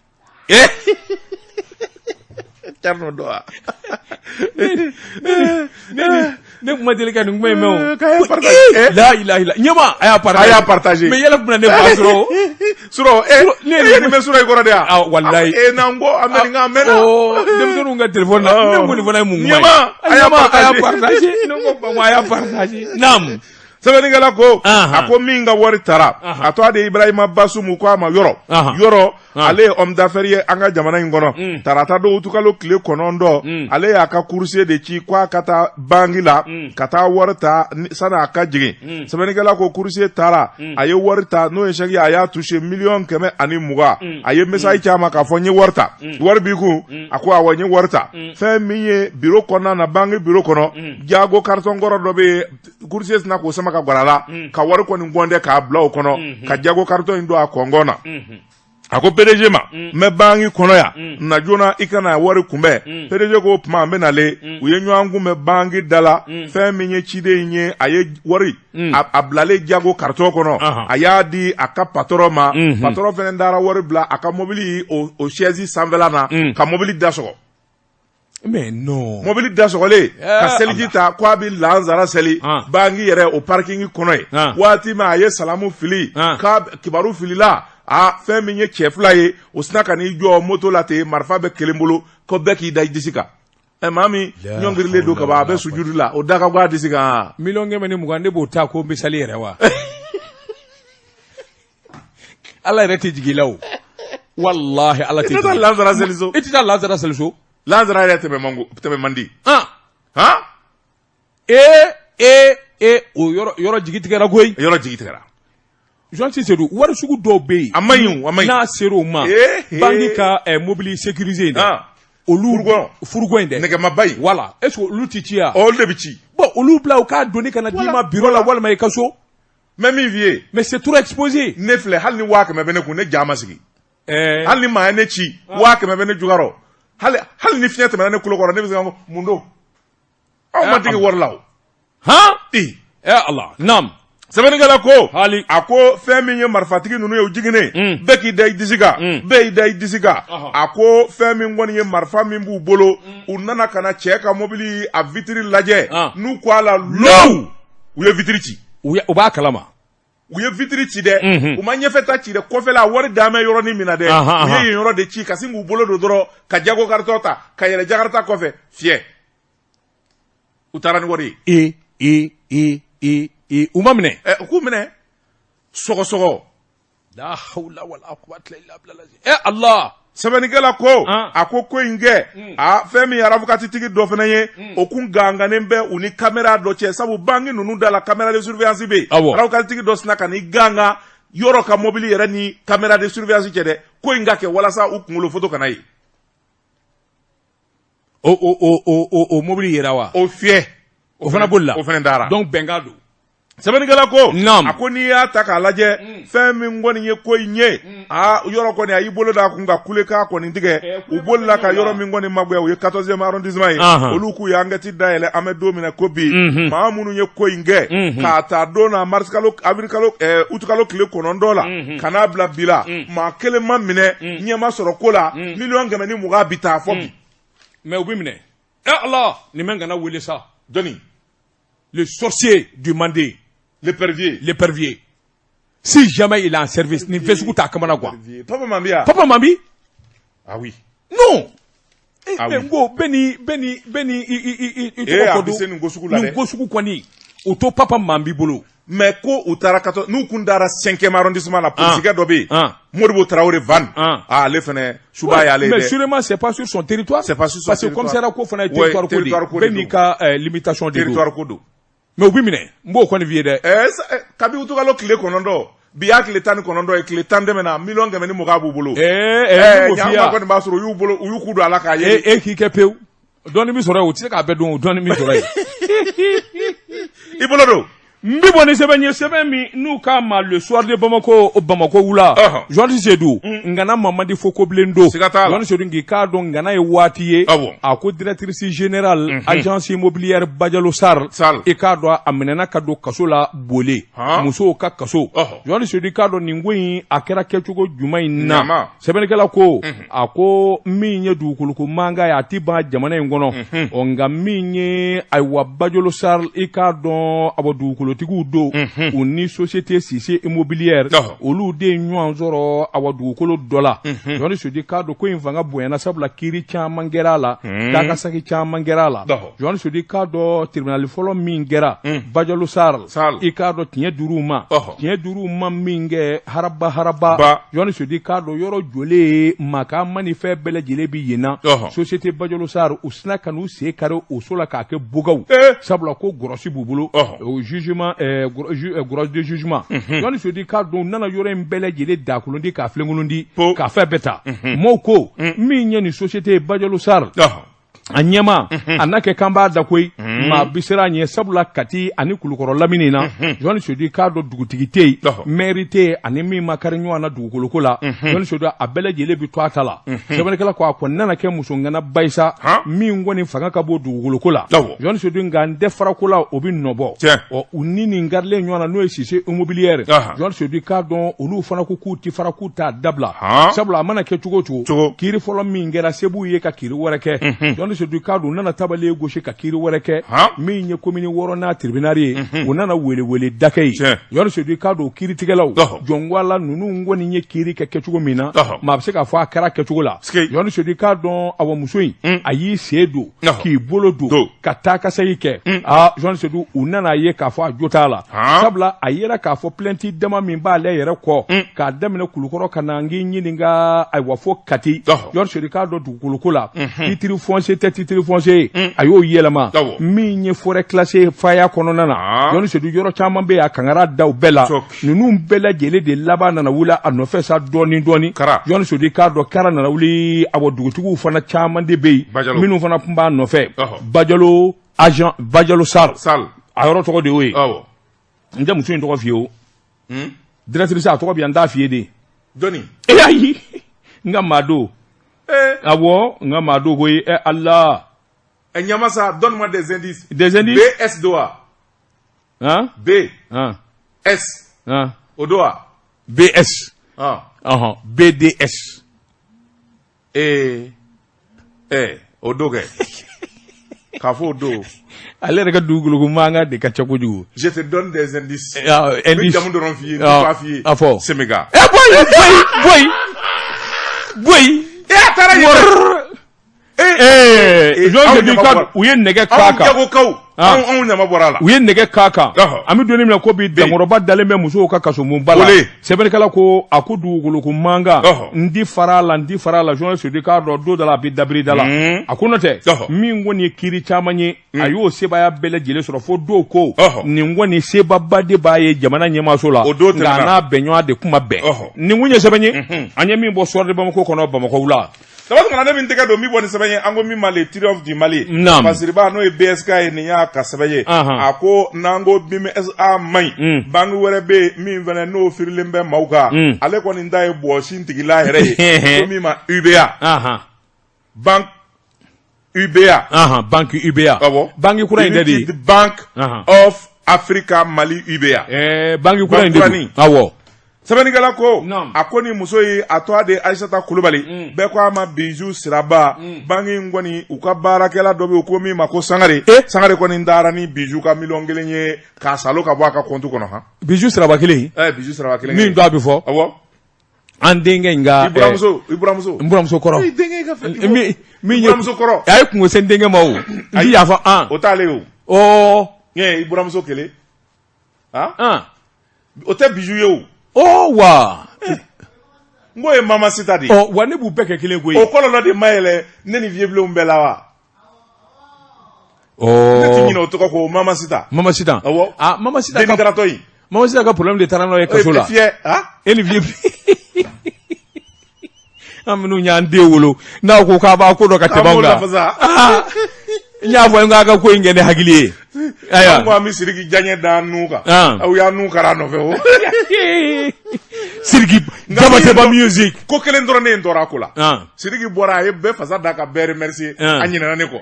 Thierno dɔ wa Ne tun ma deli ka nin kuma in mɛn o. K'a y'a partager. La ilaha illa ɲɛma a y'a partager. A y'a partager. Mais yɛlɛ tun bɛna ne fa sɔrɔ o. Surɔ Ne e ye nin mɛn surɔ i kɔrɔ de yan. Ah, walayi. N'an ko an bɛ nin kan mɛn na. Oh, denmisɛnninw ka téléphone na. Ne ko nin fana ye mun kuma ye. Ɲɛma a y'a Ɲɛma a y'a partager. partager. Ne ko Bamo a y'a partager. Naam. Sɛbɛnnikɛla ko Anhan. a ko min ka wari tara Anhan. a tɔgɔ de Ibrahima Basumu ko a ma yɔrɔ Anhan. yɔrɔ An. ale ye homme d'affaires ye an ka jamana in kɔnɔ tarata don utukalo tile 9 ale y'a ka coursier de ci ko a ka taa banki la ka taa wari ta sani a ka jigin sɛbɛnnikɛla ko coursier taara a ye wari ta n'o ye chèque ye a y'a touché 120 miliyɔn a ye message ci a ma k'a fɔ n ye wari ta wari b'i kun a ko awɔ n ye wari ta fɛn min ye bureau kɔnɔna na banki bureau kɔnɔ jago carton kɔrɔ dɔ bɛ yen coursier sinna k'o sama ka gwara a la ka wari kɔni gɔndɛ k'a bila o kɔnɔ ka jago carton in don a kɔngɔn na. A ko PDG ma n bɛ banki kɔnɔ yan na joona i ka na wari kunbɛn. PDG ko o tuma n bɛ nalen. U ye ɲɔgɔn kunbɛn banki da la. Fɛn min ye ciden in ye, a ye wari a bilalen jago carton kɔnɔ, a y'a di a ka patron ma. Patron fana taara wari bila a ka mobili o chaise sanfɛla na ka mobili da sɔgɔ. Mais non. Mobili da sɔgɔlen ka Eh, seliji ta ko a bɛ lansara seli Ah. banki yɛrɛ o parking kɔnɔ yen. Ah. Waati min a ye salamu fili Ah. k'a kibaru filila, a fɛn min ye cɛ fila ye, o sinna ka n'i jɔ moto la ten, marifa bɛ kelen bolo, ko bɛɛ k'i da i disi kan. Ɛ maa min ɲɔngirilen don kaban, a bɛ sujudi la, o da ka go a disi kan. 120 miliyɔn, ne b'o ta ko n bɛ sali yɛrɛ wa? Ala yɛrɛ tɛ jigin i la o. Walahi Ala I tɛ tɛ taa jigin i la. lansara seli so. I tɛ taa lansara seli so. Lansara yɛrɛ tɛmɛ man go, tɛmɛ man di. Han. Han. Ee ee ee, o yɔrɔ yɔrɔ jigi tigɛra koyi. Yɔrɔ jigi tigɛra. Jean Seydou, wari sugu dɔw bɛ yen. A man ɲi o, a man ɲi. N'a ser'o ma. Eh, eh. Banque ka mobili sécurisé in dɛ. Olu Fourgon. Fourgon in dɛ. Nɛgɛmaba in. Voilà, est ce que olu ti ci ya? Olu de bɛ ci. Bon, olu bila u k'a doni ka na d'i ma bureau la walima i ka so. N bɛ min f'i ye. Mais c'est trop exposé. Ne filɛ, hali ni 100 000 bɛ ne kun, ne ja ma sigi. Ɛɛ Hali ni maa ye ne ci, 100 000 bɛ ne jukɔrɔ, hali ni fiɲɛ tɛmɛna ne tulo kɔrɔ, ne bɛ se ka ko mun don aw ma dege wari la o. Han. Ee. Eh Allah, naam. Sɛbɛnnikɛla ko Hali. a ko fɛn min ye marifatigi ninnu ye, u jiginnen, bɛɛ k'i da i disi kan, bɛɛ y'i da i disi kan. A ko fɛn min kɔni ye marifa min b'u bolo, u nana ka na cɛ ka mobili a vitre lajɛ. N'u ko a la low, u ye vitre ci. U b'a kalama. U ye vitre ci dɛ, u ma ɲɛfɛ ta ci dɛ, kɔfɛla wari dan bɛ yɔrɔnin min na dɛ, u ye yen yɔrɔ de ci ka sin k'u bolo don dɔrɔn ka jago carton ta ka yɛlɛ jakarta kɔfɛ fiyɛ, u taara ni wari ye. E e e e e, u ma minɛ. Ɛ, u k'u minɛ sɔgɔsɔgɔ. La hawla wala quwwata illa billah. Eh Allah. Sɛbɛnnikɛla ko a ko ko in kɛ a fɛn min ye avocatigi dɔ fana ye, o kun gangannen bɛ u ni caméra dɔ cɛ, sabu banki ninnu da la caméra de surveillance bɛ yen. Avocatigi dɔ sinna ka n'i gangan yɔrɔ ka mobili yɛrɛ ni caméra de surveillance cɛ dɛ, ko in ka kɛ walasa u kunkolo foto kana ye. O mobili yera wa? O fiyɛ. O fana bolila. O fana taara. Donc bɛnkan don. Sɛbɛnnikɛla ko Naam. a ko n'i y'a ta k'a lajɛ, fɛn min kɔni ye ko in ye, aa yɔrɔ kɔni a y'i bolo d'a kun ka kule k'a kɔni tigɛ, u bolila ka yɔrɔ min kɔni magoya, o ye 14e arrondissement ye. Olu k'u ye enquête dayɛlɛ. An bɛ don min na ko bi, maa minnu ye ko in kɛ k'a ta don na mars kalo, avril kalo, août kalo tile 9 la ka n'a bila bi la, maa kelen ma minɛ, ɲɛ ma sɔrɔ ko la. 120 miliyɔn bi taa fɔ bi. Mais u bɛ minɛ. Eh Allah, nin bɛ kana wele sa. Jɔnni? Le sorcier du Mandé. L'épervier. L'épervier. Si jamais il est en service, nin fɛn sugu t'a kamana quoi. Papa Mambiya. Papa Mambi? Ah oui. Non. Eh, Ah mais oui. n ko bɛɛ ni bɛɛ ni bɛɛ ni i i i i Eh, tɔgɔ a fɔ bɛ don. se nin ko sugu la dɛ. Nin ko sugu kɔni, o to Papa Mambi bolo. Mais ko u taara 14, n'u kun taara 5e arrondissement la, polisikɛ dɔ bɛ yen, Modibo Traoré van. Ah, ale fɛnɛ suba y'ale ye Mais dɛ. sûrement c'est pas sur son territoire. C'est pas sur son Parce que territoire. commissariat ko fana ye Ouais, territoire ko de ye. territoire ko de Bɛɛ n'i don. ka limitation de don. Territoire ko don. Mais u bɛ minɛ, n b'o kɔni f'i ye dɛ. Ɛɛ kabi utukalo tile 9, bi y'a tile 19 ye, tile 10 tɛmɛna, 120 miliyɔn b'u bolo. Ɛɛ ɛɛ, n b'o f'i ye. Ɲama kɔni b'a sɔrɔ u y'u bolo, u y'u ku don a la k'a ye. E k'i kɛ pewu. Dɔɔni bɛ sɔrɔ yen, o tɛ se k'a bɛɛ dun, o dɔɔni bɛ sɔrɔ yen. I bolo don. N bɛ bɔ ni sɛbɛn ye, sɛbɛn min n'u k'a ma Le Soir de Bamako, Bamakɔ wula. Journaliste Seydou, Ngana Mamadi fo kobilen don. Siga t'a la. Journaliste Seydou, k'i k'a dɔn Ngana ye waati ye. Awɔ. A ko directrice générale agence immobilière Bajalo Sar, Sar. I k'a dɔn a minɛna ka don kaso la Bole. Musow ka kaso. Journaliste Seydou, i k'a dɔn nin ko in a kɛra kɛcogo jumɛn in na. Ɲama. Sɛbɛnnikɛla ko, a ko min ye dugukoloko mankan ye, a ti ban jamana in kɔnɔ. Ɔ nka min ye ayiwa Bajolo Sar, i k'a dɔn awɔ dugukolotigiw don, u ni société Cissé immobilière olu de ye ɲɔgɔn sɔrɔ awa dugukolo dɔ la. Journaliste Seydou, k'a dɔn ko in fanga bonyana, sabula kiiri caman kɛra a la, taa ka segin caman kɛra a la. Journaliste Seydou, k'a dɔn tribunal fɔlɔ min kɛra Bajolo Sar, i k'a dɔn tiɲɛ dir'u ma, tiɲɛ dir'u ma min kɛ haraba haraba. Journaliste Seydou, k'a dɔn yɔrɔ jɔlen makan ni fɛn bɛɛ lajɛlen bɛ yen na. Société Bajolo Sar, u sina ka n'u sen kari o so la k'a kɛ bogaw, sabula ko gɔrɔsi b'u bolo, o jugement, gɔrɔsi de jugement. Journaliste Seydou, k'a dɔn u nana yɔrɔ in bɛɛ lajɛlen dakolondi k'a filenkolondi k'a fɛn bɛɛ ta. Maaw ko min ye nin société Bajolo Sar, a ɲɛma a n'a kɛ kan b'a da koyi, maa bi siran ɲɛ, sabula Kati ani Kulukɔrɔ lamini na, Journaliste Seydou, k'a dɔn dugutigi tɛ yen, mɛri tɛ yen, ani min ma kari ɲɔgɔn na dugukoloko la. Journaliste Seydou, a bɛɛ lajɛlen bi to a ta la. Sɛbɛnnikɛla ko a kɔni nana kɛ muso ŋana ba ye sa, min kɔni fanga ka bon dugukoloko la. Journaliste Seydou, nka n tɛ farako la, o bɛ nɔbɔ. Ɔ u ni nin karilen ɲɔgɔn na, n'o ye Cissé immobilière, Journaliste Seydou, k'a dɔn olu fana ko k'u ti fara, k'u t'a dabila, sabula a mana kɛ cogo o cogo, kiiri fɔlɔ min kɛra, se b'u ye ka kiiri wɛrɛ kɛ. Journaliste Seydou, k'a dɔn u nana tabale gosi ka kiiri wɛrɛ kɛ. Min ye komini wɔɔrɔnan tribunal ye, u nana welewele da kɛ yen. Journaliste Seydou, k'a dɔn kiiritigɛlaw jɔnwala ninnu kɔni ye kiiri kɛ kɛcogo min na, maa bɛ se k'a fɔ a kɛra kɛcogo la. Journaliste Seydou, k'a dɔn awa muso in a y'i sen don k'i bolo don ka taa ka segin kɛ. Aa, Journaliste Seydou, u nana a ye k'a fɔ a jo t'a la, sabula a yera k'a fɔ plainte dama min b'ale yɛrɛ kɔ, k'a daminɛ Kulukɔrɔ ka na n k'i ɲininka ayiwa fo Kati. Journaliste Seydou, k'a dɔn dugukoloko la, titre foncier tɛ titre foncier ye, a y'o yɛlɛma. Min ye forêt classée faya kɔnɔna na, Journaliste Seydou, yɔrɔ caman bɛ yen, a kangara da u bɛɛ la. Ninnu bɛɛ lajɛlen de laban nana wuli a nɔfɛ sa dɔɔni dɔɔni. Journaliste Seydou, k'a dɔn kara nana wuli, awɔ dugutigiw fana caman de bɛ yen minnu fana tun b'a nɔfɛ. Bajalo agent Bajalo Sar, a yɔrɔ tɔgɔ de y'o ye. N tɛ muso in tɔgɔ f'i ye o, directrice a tɔgɔ bɛ yan, n t'a f'i ye de. Jɔnni? E ayi, n ka maa don. Awɔ, n ka maa don koyi. Ɛ Ala. Ɛ Ɲamasa, donne-moi des indices. Des indices. BS don wa? Han? B. Han. S. Han. O don wa? BS. Han. Ɔhɔn, BDS. Ee ɛ o don kɛ. K'a fɔ o don. Ale yɛrɛ ka dugukolo mankan de ka ca kojugu. Je te donne des indices. Indices. N bɛ jamu dɔrɔn f'i ye, n tɛ ba f'i ye. A fɔ. Semega. Ɛ boyi boyi boyi boyi. E a taara yen. Ee Jean Seydou ka u ye nɛgɛ k'a kan. Anw jagokaw, anw ɲama bɔra a la. U ye nɛgɛ k'a kan. An bɛ don min na ko bi, dankɔrɔba dalen bɛ musow ka kasobonba la. Sɛbɛnnikɛla ko a ko dugukolo ko mankan, n di fara a la, n di fara a la. Jean Seydou, k'a dɔn don dɔ la a bɛ dabiri da la. A ko n'o tɛ, min kɔni ye kiiri caman ye, a y'o sebaaya bɛɛ lajɛlen sɔrɔ, fo dɔw ko nin kɔni sebaba de b'a ye jamana ɲɛmaaso la, nka a n'a bɛnɲɔgɔn de kuma bɛn. Nin kun ye sɛbɛn ye an ye min bɔ Soir de Bamako kɔnɔ, Bamakɔ wula. Saba ne min tɛgɛ don min bɔ ni sɛbɛn ye, an ko min ma Le Triomphe du Mali. Naam. Fasiriba n'o ye BSK ye, nin y'a ka sɛbɛn ye. A ko n'an ko BIM SA man ɲi, banque wɛrɛ bɛ yen min fana n'o firilen bɛ maaw kan, ale kɔni ta ye bɔsi tigila yɛrɛ ye, ko min ma UBA. Banque UBA. Banque UBA. Awɔ. Banque kura in de. United Bank of Africa Mali UBA. Banque kura in de don. Awɔ. Sɛbɛnnikɛla ko a ko ni muso ye, a tɔgɔ de Ayisata Kulubali, bɛɛ ko a ma Bijou Siraba. Banque in kɔni, u ka baarakɛla dɔ bɛ yen ko min ma ko Sangare. Sangare kɔni taara ni Bijou ka miliyɔn 1 ye k'a salo ka bɔ a ka compte kɔnɔ han. Bijou Siraba kelen. Bijou Siraba kelen. Min don a bɛ fɔ. Awɔ. An denkɛ in ka. I buramuso, i buramuso. N buramuso kɔrɔ. I denkɛ ka fɛn. Min min ye buramuso kɔrɔ. A ye kungo se n denkɛ ma o. N ti yafa an. O t'ale ye o. Ɔ. I buramuso kelen. Han. O tɛ Bijou ye o. Ɔ wa. N k'o ye Mama Sita de ye. Ɔ wa ne b'u bɛɛ kɛ kelen koyi. O kɔlɔlɔ de ma yɛlɛ ne ni vieux bilenw bɛɛ la wa? Ɔ. Ne ti ɲinɛ o tɔgɔ kɔ, Mama Sita. Mama Sita. Awɔ. Ah, Mama Sita. Denni karatɔ in. Mama Sita ka problème de taara n'o ye kaso la. Fiyɛ, han? E ni vieux an minnu y'an den wolo, n'a ko k'a b'a ko dɔn ka tɛmɛ anw kan. N y'a fɔ n k'a ka ko in kɛ ni hakili ye. Ayiwa. An ko an bɛ Sidiki diyaɲɛ da an nun kan. Ah. Aw y'an nun kari a nɔfɛ o. Sidiki Jabateba music. Ko kelen dɔrɔn ne ye n tɔɔrɔ a ko la. Ah. Sidiki bɔra a ye bɛɛ fasa da ka bɛɛ remercier. Ah. A ɲinɛna ne kɔ.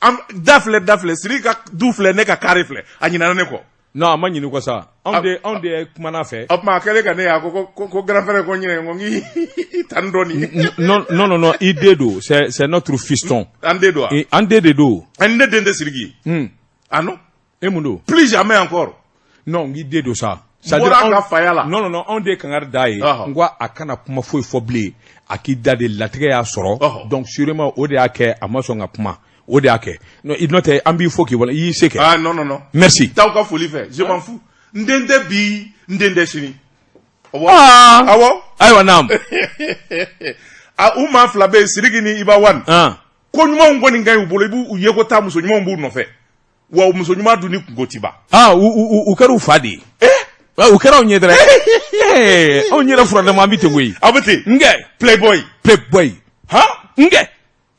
An da filɛ da filɛ Sidiki ka du filɛ ne ka carré filɛ a ɲinɛna ne kɔ. Non, a ma ɲinɛ kɔ sa. Anw de kumana a fɛ. O tuma a kɛlen ka ne ye a ko ko grand frère ko ɲinɛ ko n k'i tan dɔɔni. Non, non, non, non, i den don. C'est notre fiston. An den don wa? An den de don. Ani ne den tɛ Sidiki ye. Ah non. E mun don? Plus jamais encore. Non, n k'i den don sa. N bɔra a ka faya la. Non, non, non, anw de ye kangari d'a ye. N ko a kana kuma foyi fɔ bilen. A k'i da de latigɛ y'a sɔrɔ. Donc sûrement o de y'a kɛ a ma sɔn ka kuma. O de y'a kɛ. Non, n'o tɛ an b'i fo k'i wala i y'i se kɛ. Ah non, non, non. Merci. T'aw ka foli fɛ, je m'en fous. N den tɛ bi, n den tɛ sini. Awɔ. Ah. Awɔ. Ayiwa naam. Ah, u maa fila bɛ yen, Sidiki ni Iba One. Ah. Ko ɲumanw kɔni ka ɲi u bolo, i b'u ye ko taa muso ɲumanw b'u nɔfɛ. Wa muso ɲuman dun ni kunko ti ban. Ah, u kɛra u fa de ye. Eh? U kɛra anw ɲɛ dɛrɛ. Eh, anw yɛrɛ furadama an bɛ ten koyi. Aw bɛ ten. Nkɛ. Playboy. Playboy. Han? Nkɛ.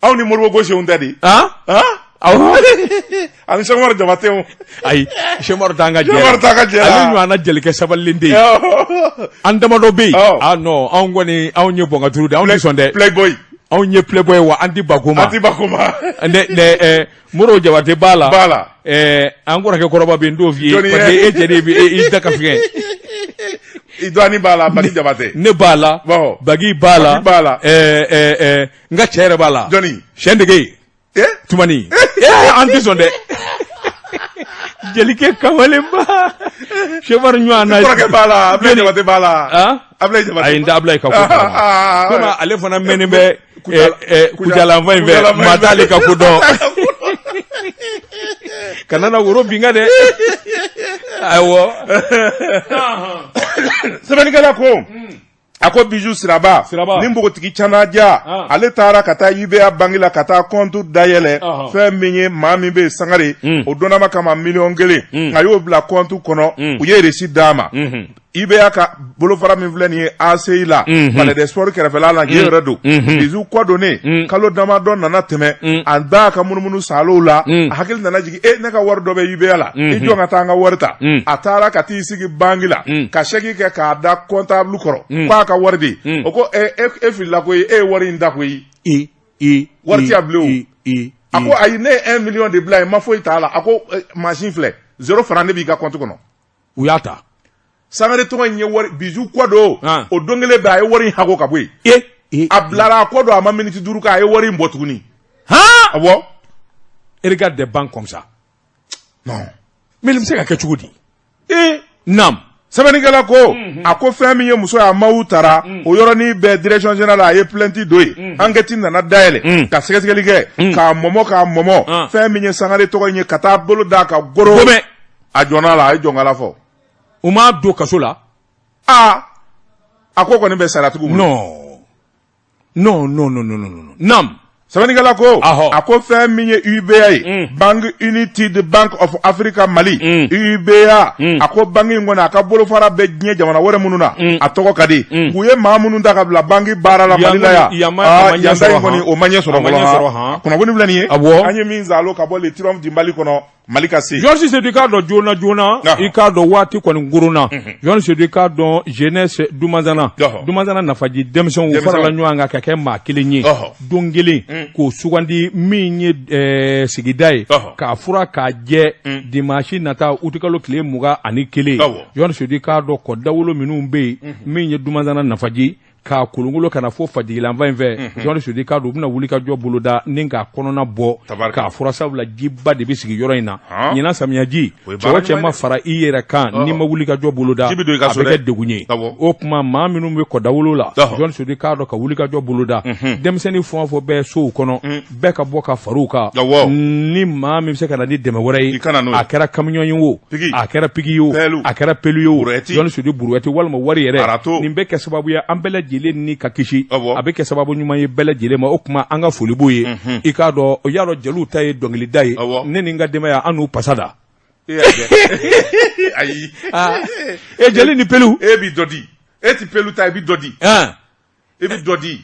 Aw ni Modibo Gosew tɛ de. Han? Han? Awɔ. Ani Cheick Oumar Diabaté o. Ayi, Cheick Oumar t'an ka jɛ la. Cheick Oumar t'an ka jɛ la. Ale ɲɔgɔnna jelikɛ sabalilen tɛ yen. An damadɔ bɛ yen. Ah non, anw kɔni anw ye bɔnkaturu de ye, anw tɛ sɔn dɛ. Playboy. Anw ye playboy wa an tɛ ban ko ma. An tɛ ban ko ma. Ne ne ɛ Modibo Jabate b'a la. B'a la. Ɛɛ an kɔrɔkɛ kɔrɔba bɛ yen n t'o f'i ye. Jɔnni ye? Parce que e cɛ de bɛ i da ka fiɲɛ. I dɔɔnin b'a la, Bagi Jabate. Ne b'a la. Bon. Bagi b'a la. Bagi b'a la. Ɛɛ ɛɛ ɛɛ n ka cɛ yɛrɛ b'a la. Jɔnni? Sɛndege. Eh? Tumani. Ee an tɛ sɔn dɛ. Jelikɛ kamalenba. Sɛmari ɲɔgɔn na. Kɔrɔkɛ b'a la, Ablaye Jabate b'a la. Han? Ablaye Jabate. Ayi n tɛ Ablaye ka ko kalama. Ah, ah, Komi ale fana mɛnnen bɛ Kucalanfan kucalanfan in fɛ maa t'ale ka ko dɔn. Kana na woro bin kan dɛ. Awɔ. Sɛbɛnnikɛla ko a ko Bijou Siraba, Siraba. ni npogotigi canaja Ah. ale taara ka taa UBA banki la ka taa compte dayɛlɛ Ɔhɔ. fɛn min ye maa min bɛ yen Sangare o donnama kama miliyɔn 1 a y'o bila compte kɔnɔ u ye reçu d'a ma UBA ka bolofara min filɛ nin ye ACI la Palais des Sports kɛrɛfɛla la yen yɛrɛ don Bijou kɔ donnen kalo damadɔ nana tɛmɛ a ba ka munumunu salow la a hakili nana jigin e ne ka wari dɔ bɛ UBA la i jɔ ka taa n ka wari ta a taara ka t'i sigi banki la ka chèque kɛ k'a da comptable kɔrɔ k'a ka wari de o ko e e filila koyi e ye wari in ta koyi E e Wari ti yan bilen o. E a ko ayi ne ye 1 million de bila yen n ma foyi t'a la a ko mansin filɛ zéro franc ne b'i ka compte kɔnɔ U y'a ta. Sangare tɔgɔ in ye wari Bijou kɔ don Ah. o don kelen bɛɛ a ye wari in hago ka bɔ yen E e a bilara a kɔ don a ma miniti 5 kɛ a ye wari in bɔ tuguni Han! awɔ Et regarde des banques comme ça. non Mais nin bɛ se ka kɛ cogo di? ee Naam. sɛbɛnnikɛla ko a ko fɛn min ye muso ye a maw taara o yɔrɔnin bɛɛ direction générale a ye plainte don yen enquête nana dayɛlɛ ka sɛgɛsɛgɛli kɛ k'a mɔmɔ k'a mɔmɔ Ah. fɛn min ye Sangare tɔgɔ in ye ka taa bolo d'a kan goro Gomɛ. a jɔnna la a ye jɔnkala fɔ U m'a don kaso la? aa a ko kɔni bɛ sariyatigiw bolo Non. Non, non, non, non, non, non. Naam. sɛbɛnnikɛla ko Ahɔ. a ko fɛn min ye UBA ye Bank United Bank of Africa Mali UBA a ko banque in kɔni a ka bolofara bɛ diɲɛ jamana wɛrɛ minnu na a tɔgɔ ka di u ye maa minnu ta ka bila banque baara la Yan Mali la yan kɔni, yan ma- a ma ɲɛ yan ta in sɔrɔ, kɔni han. o ma ɲɛ sɔrɔ A ma ɲɛ fɔlɔ sɔrɔ, han. han. Kunnafoni filɛ nin ye Awɔ. an ye min zalo ka bɔ le triomphe du Mali kɔnɔ Mali ka se Georges Seydou i k'a dɔn joona joona Ɔhɔ. i k'a dɔn waati kɔni koronna Georges Seydou i k'a dɔn jeunesse Dumanzana Ɔhɔ. Dumanzana nafaji denmisɛnw u Denmisɛnw. farala ɲɔgɔn kan ka kɛ maa kelen ye Ɔhɔ. don kelen k'o sugandi min ye sigida ye Ɔhɔ. k'a fura k'a jɛ dimanche nata utikalo tile 21 Awɔ. Georges Seydou i k'a dɔn kɔ dawolo minnu bɛ yen min ye Dumanzana nafaji k'a kolongolo ka na fo fajigilanfan in fɛ Georges Seydou i k'a dɔn u bɛna wuli ka jɔ boloda ni k'a kɔnɔna bɔ Tabarika. k'a fura sabula jiba de bɛ sigi yɔrɔ in na Han. ɲinan samiyaji O ye cɛ o baara cɛ ɲuman ma ye dɛ. fara i yɛrɛ kan n'i ma wuli ka jɔ boloda Ji bɛ don i ka a so bɛ dɛ. kɛ degun ye Awɔ. o tuma maa minnu bɛ kɔdawolo la Ɔhɔ. Georges Seydou k'a dɔn ka wuli ka jɔ boloda denmisɛnnin fɛn o fɛn bɛ sow kɔnɔ bɛɛ ka bɔ ka far'u kan Awɔ. ni maa min bɛ se ka na ni dɛmɛ wɛrɛ ye I ka na n'o ye. a kɛra camion ye o Pigi. a kɛra pigi ye o Pɛlu. a kɛra pelu ye o Brouette. Georges Seydou brouette walima wari yɛrɛ Râteau. nin bɛ kɛ sababu ye an bɛɛ lajɛlen ni ka kisi Awɔ. a bɛ kɛ sababu ɲuman ye bɛɛ lajɛlen ma o tuma an ka foli b'o ye i k'a dɔn o y'a dɔn jeliw ta ye dɔnkilida ye Awɔ. ne ni n ka denbaya an n'u pasa da E y'a kɛ. ayi e jeli ni pelu e b'i dɔ di e ti pelu ta i bi dɔ di han i bi dɔ di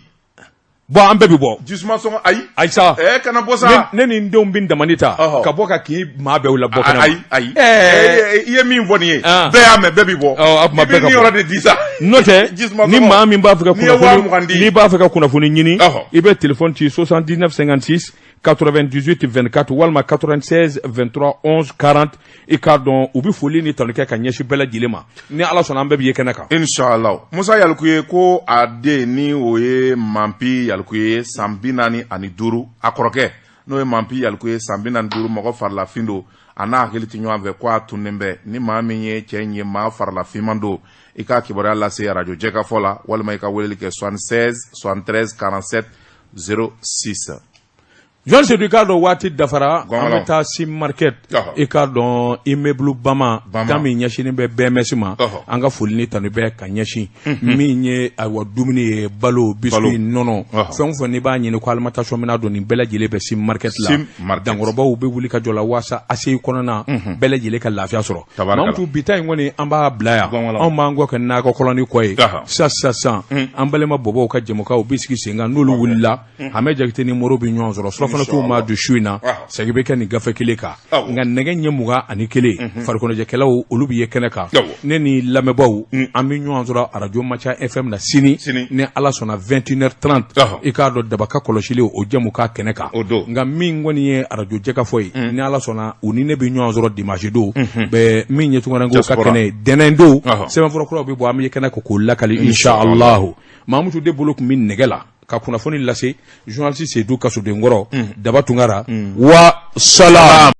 Bon an bɛɛ bɛ bɔ. Jisuma sɔngɔ ayi. Ayi sa. Ɛɛ kana bɔ sa. Ne ni n denw bɛ damani ta. Ka bɔ ka kin maa bɛɛ la bɔ kɛnɛ ma. Ayi ayi. Ɛɛ i ye min fɔ nin ye. Bɛɛ y'a mɛn bɛɛ bɛ bɔ. Ɔ a tuma bɛɛ ka bɔ. I bɛ niyɔrɔ de di sa. N'o tɛ ni maa min b'a fɛ ka kunnafoni n'i b'a fɛ ka kunnafoni ɲini. I bɛ téléphone ci 79 56 98 24 walima 96 23 11 40 i k'a dɔn u bɛ foli ni tanu kɛ ka ɲɛsin bɛɛ lajɛlen ma ni Ala sɔnna an bɛɛ bɛ ye kɛnɛ kan. Inshallah Musa Yalikuye ko a den ni o ye Manpi Yalikuye ye san 45 a kɔrɔkɛ n'o ye Manpi Yalikuye san 45 mɔgɔ farilafin don a n'a hakili tɛ ɲɔgɔn fɛ ko a tunnen bɛ ni maa min ye cɛ in ye maa farilafinman don i k'a kibaruya lase arajo jɛkafɔ la walima i ka weleli kɛ 76 73 47 06 Jean Seydou i k'a dɔn waati dafara an bɛ taa Sim Market i k'a dɔn immeuble Bama da min ɲɛsinnen bɛ BMS ma an ka foli ni tanu bɛ ka ɲɛsin min ye ayiwa dumuni ye balo biscuit nɔnɔ fɛn o fɛn n'i b'a ɲini ko alimentation minɛn don nin bɛɛ lajɛlen bɛ Sim Market la dankɔrɔbaw bɛ wuli ka jɔ la waasa ACI kɔnɔna bɛɛ lajɛlen ka lafiya sɔrɔ Mamutu bi ta in kɔni an b'a bila yan anw b'an kɔ kɛ nakɔ kɔlɔni kɔ ye sisan sisan an balima bɔbɔw ka jɛmukan u bɛ sigi sen kan n'olu wulila Hamɛ Jakite ni Moro bɛ ɲɔgɔn sɔrɔ surafana t'u ma dun su in na segin bɛ kɛ nin gafe kelen kan nka nɛgɛ ɲɛ 21 farikɔnɔjɛkɛlaw olu bɛ ye kɛnɛ kan ne ni lamɛnbaaw an bɛ ɲɔgɔn sɔrɔ arajo Maca FM na sini ni Ala sɔnna 21h30 i k'a dɔn daba ka kɔlɔsili o jɛmukan kɛnɛ kan nka min kɔni ye arajo jɛkafɔ ye ni Ala sɔnna u ni ne bɛ ɲɔgɔn sɔrɔ dimanche don bɛɛ min ye tunkarankew ka kɛnɛ ye dɛnɛn don sɛbɛnfura kuraw bɛ bɔ an bɛ ye kɛnɛ kan k'o lakali inshallah Mamutu de bolo tun bɛ nɛgɛ la ka kunnafoni lase journaliste Seydou Kasodenkɔrɔ Daba Tunkara wa salam.